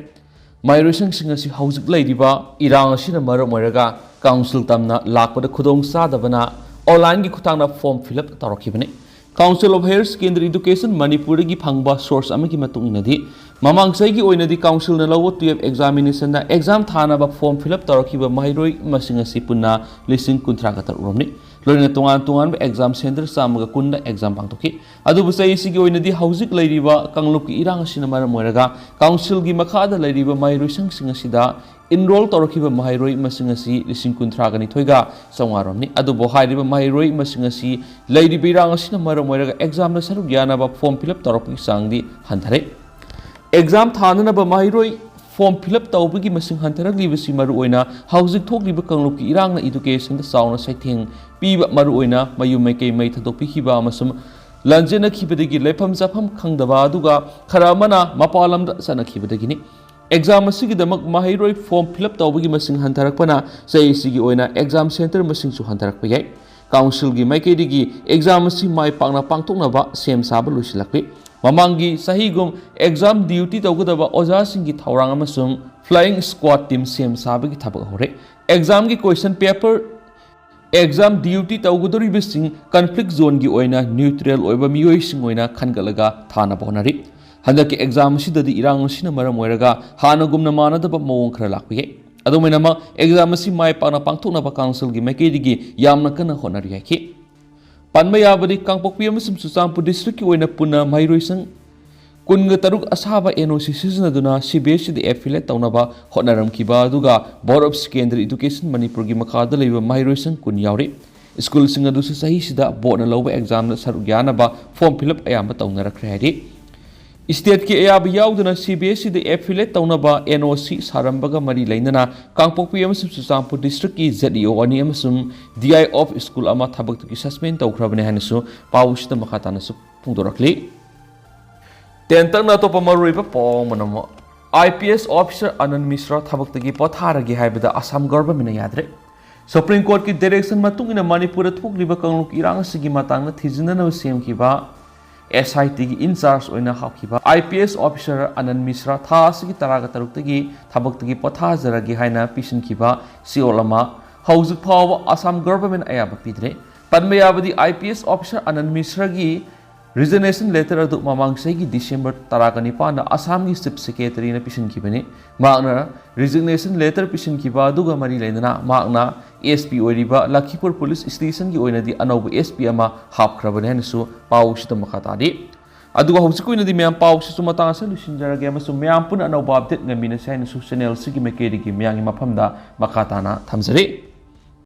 ꯃꯍꯩꯔꯣꯏꯁꯪꯁꯤꯡ ꯑꯁꯤ ꯍꯧꯖꯤꯛ ꯂꯩꯔꯤꯕ ꯏꯔꯥꯡ ꯑꯁꯤꯅ ꯃꯔꯝ ꯑꯣꯏꯔꯒ ꯀꯥꯎꯟꯁꯤꯜ ꯇꯝꯅ ꯂꯥꯛꯄꯗ ꯈꯨꯗꯣꯡ ꯆꯥꯗꯕꯅ ꯑꯣꯟꯂꯥꯏꯟꯒꯤ ꯈꯨꯠꯊꯥꯡꯗ ꯐꯣꯔꯝ ꯐꯤꯜ ꯑꯞ ꯇꯧꯔꯛꯈꯤꯕꯅꯤ꯫ Council of higher secondary education ꯃꯅꯤꯄꯨꯔꯗꯒꯤ ꯐꯪꯕ ꯁꯣꯔꯁ ꯑꯃꯒꯤ ꯃꯇꯨꯡ ꯏꯟꯅꯗꯤ, ꯃꯃꯥꯡ ꯆꯍꯤꯒꯤ ꯑꯣꯏꯅꯗꯤ ꯀꯥꯎꯟꯁꯤꯜꯅ ꯂꯧꯕ ꯇꯨꯌꯦꯜꯐ ꯑꯦꯛꯖꯥꯃꯤꯅꯦꯁꯟꯗ ꯑꯦꯛꯖꯥꯝ ꯊꯥꯅꯕ ꯐꯣꯔꯝ ꯐꯤꯜ ꯑꯞ ꯇꯧꯔꯛꯈꯤꯕ ꯃꯍꯩꯔꯣꯏ ꯃꯁꯤꯡ ꯑꯁꯤ ꯄꯨꯟꯅ ꯂꯤꯁꯤꯡ ꯀꯨꯟꯊ꯭ꯔꯥꯒ ꯇꯔꯨꯛ ꯔꯣꯝꯅꯤ꯫ ꯂꯣꯏꯅꯅ ꯇꯣꯉꯥꯟ ꯇꯣꯉꯥꯟꯕ ꯑꯦꯛꯖꯥꯝ ꯁꯦꯟꯇꯔ ꯆꯥꯝꯃꯒ ꯀꯨꯟꯗ ꯑꯦꯛꯖꯥꯝ ꯄꯥꯡꯊꯣꯛꯈꯤ꯫ ꯑꯗꯨꯕꯨ ꯆꯍꯤꯁꯤꯒꯤ ꯑꯣꯏꯅꯗꯤ ꯍꯧꯖꯤꯛ ꯂꯩꯔꯤꯕ ꯀꯥꯡꯂꯨꯞꯀꯤ ꯏꯔꯥꯡ ꯑꯁꯤꯅ ꯃꯔꯝ ꯑꯣꯏꯔꯒ ꯀꯥꯎꯟꯁꯤꯜꯒꯤ ꯃꯈꯥꯗ ꯂꯩꯔꯤꯕ ꯃꯍꯩꯔꯣꯏꯁꯪꯁꯤꯡ ꯑꯁꯤꯗ Enroll ꯇꯧꯔꯛꯈꯤꯕ ꯃꯍꯩꯔꯣꯏ ꯃꯁꯤꯡ ꯑꯁꯤ ꯂꯤꯁꯤꯡ ꯀꯨꯟꯊ꯭ꯔꯥꯒ ꯅꯤꯊꯣꯏꯒ ꯆꯥꯝꯃꯉꯥ ꯔꯣꯝꯅꯤ꯫ ꯑꯗꯨꯕꯨ ꯍꯥꯏꯔꯤꯕ ꯃꯍꯩꯔꯣꯏ ꯃꯁꯤꯡ ꯑꯁꯤ ꯂꯩꯔꯤꯕ ꯏꯔꯥꯡ ꯑꯁꯤꯅ ꯃꯔꯝ ꯑꯣꯏꯔꯒ examꯗ ꯁꯔꯨꯛ ꯌꯥꯅꯕ form fill up ꯇꯧꯔꯛꯄꯒꯤ ꯆꯥꯡꯗꯤ ꯍꯟꯊꯔꯦ꯫ Exam ꯊꯥꯅꯅꯕ ꯃꯍꯩꯔꯣꯏ form fill up ꯇꯧꯕꯒꯤ ꯃꯁꯤꯡ ꯍꯟꯊꯔꯛꯂꯤꯕꯁꯤ ꯃꯔꯨꯑꯣꯏꯅ ꯍꯧꯖꯤꯛ ꯊꯣꯛꯂꯤꯕ ꯀꯥꯡꯂꯨꯞꯀꯤ ꯏꯔꯥꯡꯅ educationꯗ ꯆꯥꯎꯅ ꯆꯩꯊꯦꯡ ꯄꯤꯕ, ꯃꯔꯨꯑꯣꯏꯅ ꯃꯌꯨꯝ ꯃꯩꯀꯩ ꯃꯩ ꯊꯥꯗꯣꯛꯄꯤꯈꯤꯕ ꯑꯃꯁꯨꯡ ꯂꯥꯟꯖꯦꯟꯅꯈꯤꯕꯗꯒꯤ ꯂꯩꯐꯝ ꯆꯥꯐꯝ ꯈꯪꯗꯕ, ꯑꯗꯨꯒ ꯈꯔ ꯑꯃꯅ ꯃꯄꯥꯟ ꯂꯝꯗ ꯆꯠꯅꯈꯤꯕꯗꯒꯤꯅꯤ꯫ Exam ꯑꯁꯤꯒꯤꯗꯃꯛ ꯃꯍꯩꯔꯣꯏ form fill up ꯇꯧꯕꯒꯤ ꯃꯁꯤꯡ ꯍꯟꯊꯔꯛꯄꯅ ꯆꯍꯤ ꯑꯁꯤꯒꯤ ꯑꯣꯏꯅ exam centre ꯃꯁꯤꯡꯁꯨ ꯍꯟꯊꯔꯛꯄ ꯌꯥꯏ꯫ Councilꯒꯤ ꯃꯥꯏꯀꯩꯗꯒꯤ exam ꯑꯁꯤ ꯃꯥꯏ ꯄꯥꯛꯅ ꯄꯥꯡꯊꯣꯛꯅꯕ ꯁꯦꯝ ꯁꯥꯕ ꯂꯣꯏꯁꯤꯜꯂꯛꯂꯤ꯫ ꯃꯃꯥꯡꯒꯤ ꯆꯍꯤꯒꯨꯝ exam duty ꯇꯧꯒꯗꯕ ꯑꯣꯖꯥꯁꯤꯡꯒꯤ ꯊꯧꯔꯥꯡ ꯑꯃꯁꯨꯡ flying squad team ꯁꯦꯝ ꯁꯥꯕꯒꯤ ꯊꯕꯛ ꯍꯧꯔꯦ꯫ Examꯒꯤ question paper, exam duty ꯇꯧꯒꯗꯧꯔꯤꯕꯁꯤꯡ conflict zoneꯒꯤ ꯑꯣꯏꯅ neutral ꯑꯣꯏꯕ ꯃꯤꯑꯣꯏꯁꯤꯡ ꯑꯣꯏꯅ ꯈꯟꯒꯠꯂꯒ ꯊꯥꯅꯕ ꯍꯣꯠꯅꯔꯤ꯫ ꯍꯟꯗꯛꯀꯤ exam ꯑꯁꯤꯗꯗꯤ ꯏꯔꯥꯡ ꯑꯁꯤꯅ ꯃꯔꯝ ꯑꯣꯏꯔꯒ ꯍꯥꯟꯅꯒꯨꯝꯅ ꯃꯥꯟꯅꯗꯕ ꯃꯑꯣꯡ ꯈꯔ ꯂꯥꯛꯄ ꯌꯥꯏ꯫ ꯑꯗꯨꯝ ꯑꯣꯏꯅꯃꯛ, exam ꯑꯁꯤ ꯃꯥꯏ ꯄꯥꯛꯅ ꯄꯥꯡꯊꯣꯛꯅꯕ councilꯒꯤ ꯃꯥꯏꯀꯩꯗꯒꯤ ꯌꯥꯝꯅ ꯀꯟꯅ ꯍꯣꯠꯅꯔꯤ ꯍꯥꯏꯈꯤ꯫ ꯄꯟꯕ ꯌꯥꯕꯗꯤ, ꯀꯥꯡꯄꯣꯛꯄꯤ ꯑꯃꯁꯨꯡ ꯆꯨꯔꯆꯥꯟꯄꯨꯔ districtꯀꯤ ꯑꯣꯏꯅ ꯄꯨꯟꯅ ꯃꯍꯩꯔꯣꯏꯁꯪ ꯀꯨꯟꯒ ꯇꯔꯨꯛ ꯑꯁꯥꯕ NOC ꯁꯤꯖꯤꯟꯅꯗꯨꯅ CBSEꯗ affiliate ꯇꯧꯅꯕ ꯍꯣꯠꯅꯔꯝꯈꯤꯕ, ꯑꯗꯨꯒ Board of Secondary Education ꯃꯅꯤꯄꯨꯔꯒꯤ ꯃꯈꯥꯗ ꯂꯩꯕ ꯃꯍꯩꯔꯣꯏꯁꯪ ꯀꯨꯟ ꯌꯥꯎꯔꯤ꯫ Schoolꯁꯤꯡ ꯑꯗꯨꯁꯨ ꯆꯍꯤꯁꯤꯗ boardꯅ ꯂꯧꯕ examꯗ ꯁꯔꯨꯛ ꯌꯥꯅꯕ form fill up ꯑꯌꯥꯝꯕ ꯇꯧꯅꯔꯛꯈ꯭ꯔꯦ ꯍꯥꯏꯔꯤ꯫ Stateꯀꯤ ꯑꯌꯥꯕ ꯌꯥꯎꯗꯅ CBSEꯗ affiliate ꯇꯧꯅꯕ NOC ꯁꯥꯔꯝꯕꯒ ꯃꯔꯤ ꯂꯩꯅꯅ ꯀꯥꯡꯄꯣꯛꯄꯤ ꯑꯃꯁꯨꯡ ꯆꯨꯔꯆꯥꯟꯄꯨꯔ districtꯀꯤ ZEO ꯑꯅꯤ ꯑꯃꯁꯨꯡ DI of school ꯑꯃ ꯊꯕꯛꯇꯒꯤ suspend ꯇꯧꯈ꯭ꯔꯕꯅꯤ ꯍꯥꯏꯅꯁꯨ ꯄꯥꯎꯁꯤꯗ ꯃꯈꯥ ꯇꯥꯅꯁꯨ ꯐꯣꯡꯗꯣꯔꯛꯂꯤ꯫ ꯇꯦꯟꯇꯛꯅ ꯑꯇꯣꯞꯄ ꯃꯔꯨꯑꯣꯏꯕ ꯄꯥꯎ ꯑꯃꯅ ꯑꯃꯨꯛ, IPS officer ꯑꯅꯟ ꯃꯤꯁ꯭ꯔꯥ ꯊꯕꯛꯇꯒꯤ ꯄꯣꯊꯥꯔꯒꯦ ꯍꯥꯏꯕꯗ ꯑꯁꯥꯝ governmentꯅ ꯌꯥꯗ꯭ꯔꯦ꯫ Supreme Courtꯀꯤ direction ꯃꯇꯨꯡ ꯏꯟꯅ ꯃꯅꯤꯄꯨꯔꯗ ꯊꯣꯛꯂꯤꯕ ꯀꯥꯡꯂꯨꯞꯀꯤ ꯏꯔꯥꯡ ꯑꯁꯤꯒꯤ ꯃꯇꯥꯡꯗ ꯊꯤꯖꯤꯟꯅꯅꯕ ꯁꯦꯝꯈꯤꯕ SITꯒꯤ in charge ꯑꯣꯏꯅ ꯍꯥꯞꯈꯤꯕ IPS officer ꯑꯅꯟ ꯃꯤꯁ꯭ꯔꯥ ꯊꯥ ꯑꯁꯤꯒꯤ ꯇꯔꯥꯒ ꯇꯔꯨꯛꯇꯒꯤ ꯊꯕꯛꯇꯒꯤ ꯄꯣꯊꯥꯖꯔꯒꯦ ꯍꯥꯏꯅ ꯄꯤꯁꯤꯟꯈꯤꯕ ꯆꯦꯔꯣꯜ ꯑꯃ ꯍꯧꯖꯤꯛ ꯐꯥꯎꯕ ꯑꯁꯥꯝ government ꯑꯌꯥꯕ ꯄꯤꯗ꯭ꯔꯦ꯫ ꯄꯟꯕ ꯌꯥꯕꯗꯤ, IPS officer ꯑꯅꯟ ꯃꯤꯁ꯭ꯔꯥꯒꯤ resignation letter ꯑꯗꯨ ꯃꯃꯥꯡ ꯆꯍꯤꯒꯤ December ꯇꯔꯥꯒ ꯅꯤꯄꯥꯟꯗ ꯑꯁꯥꯝꯒꯤ Chief Secretaryꯅ ꯄꯤꯁꯤꯟꯈꯤꯕꯅꯤ꯫ ꯃꯍꯥꯛꯅ resignation letter ꯄꯤꯁꯤꯟꯈꯤꯕ ꯑꯗꯨꯒ ꯃꯔꯤ ꯂꯩꯅꯅ ꯃꯍꯥꯛꯅ SP ꯑꯣꯏꯔꯤꯕ ꯂꯈꯤꯄꯨꯔ police stationꯒꯤ ꯑꯣꯏꯅꯗꯤ ꯑꯅꯧꯕ SP ꯑꯃ ꯍꯥꯞꯈ꯭ꯔꯕꯅꯤ ꯍꯥꯏꯅꯁꯨ ꯄꯥꯎꯁꯤꯗ ꯃꯈꯥ ꯇꯥꯔꯤ꯫ ꯑꯗꯨꯒ ꯍꯧꯖꯤꯛꯀꯤ ꯑꯣꯏꯅꯗꯤ ꯃꯌꯥꯝ ꯄꯥꯎꯁꯤꯁꯨ ꯃꯇꯥꯡ ꯑꯁꯤꯗ ꯂꯣꯏꯁꯤꯟꯖꯔꯒꯦ, ꯑꯃꯁꯨꯡ ꯃꯌꯥꯝ ꯄꯨꯟꯅ ꯑꯅꯧꯕ ꯑꯞꯗꯦꯠ ꯉꯥꯏꯃꯤꯟꯅꯁꯤ ꯍꯥꯏꯅꯁꯨ ꯆꯦꯅꯦꯜꯁꯤꯒꯤ ꯃꯥꯏꯀꯩꯗꯒꯤ ꯃꯌꯥꯝꯒꯤ ꯃꯐꯝꯗ ꯃꯈꯥ ꯇꯥꯅ ꯊꯝꯖꯔꯤ꯫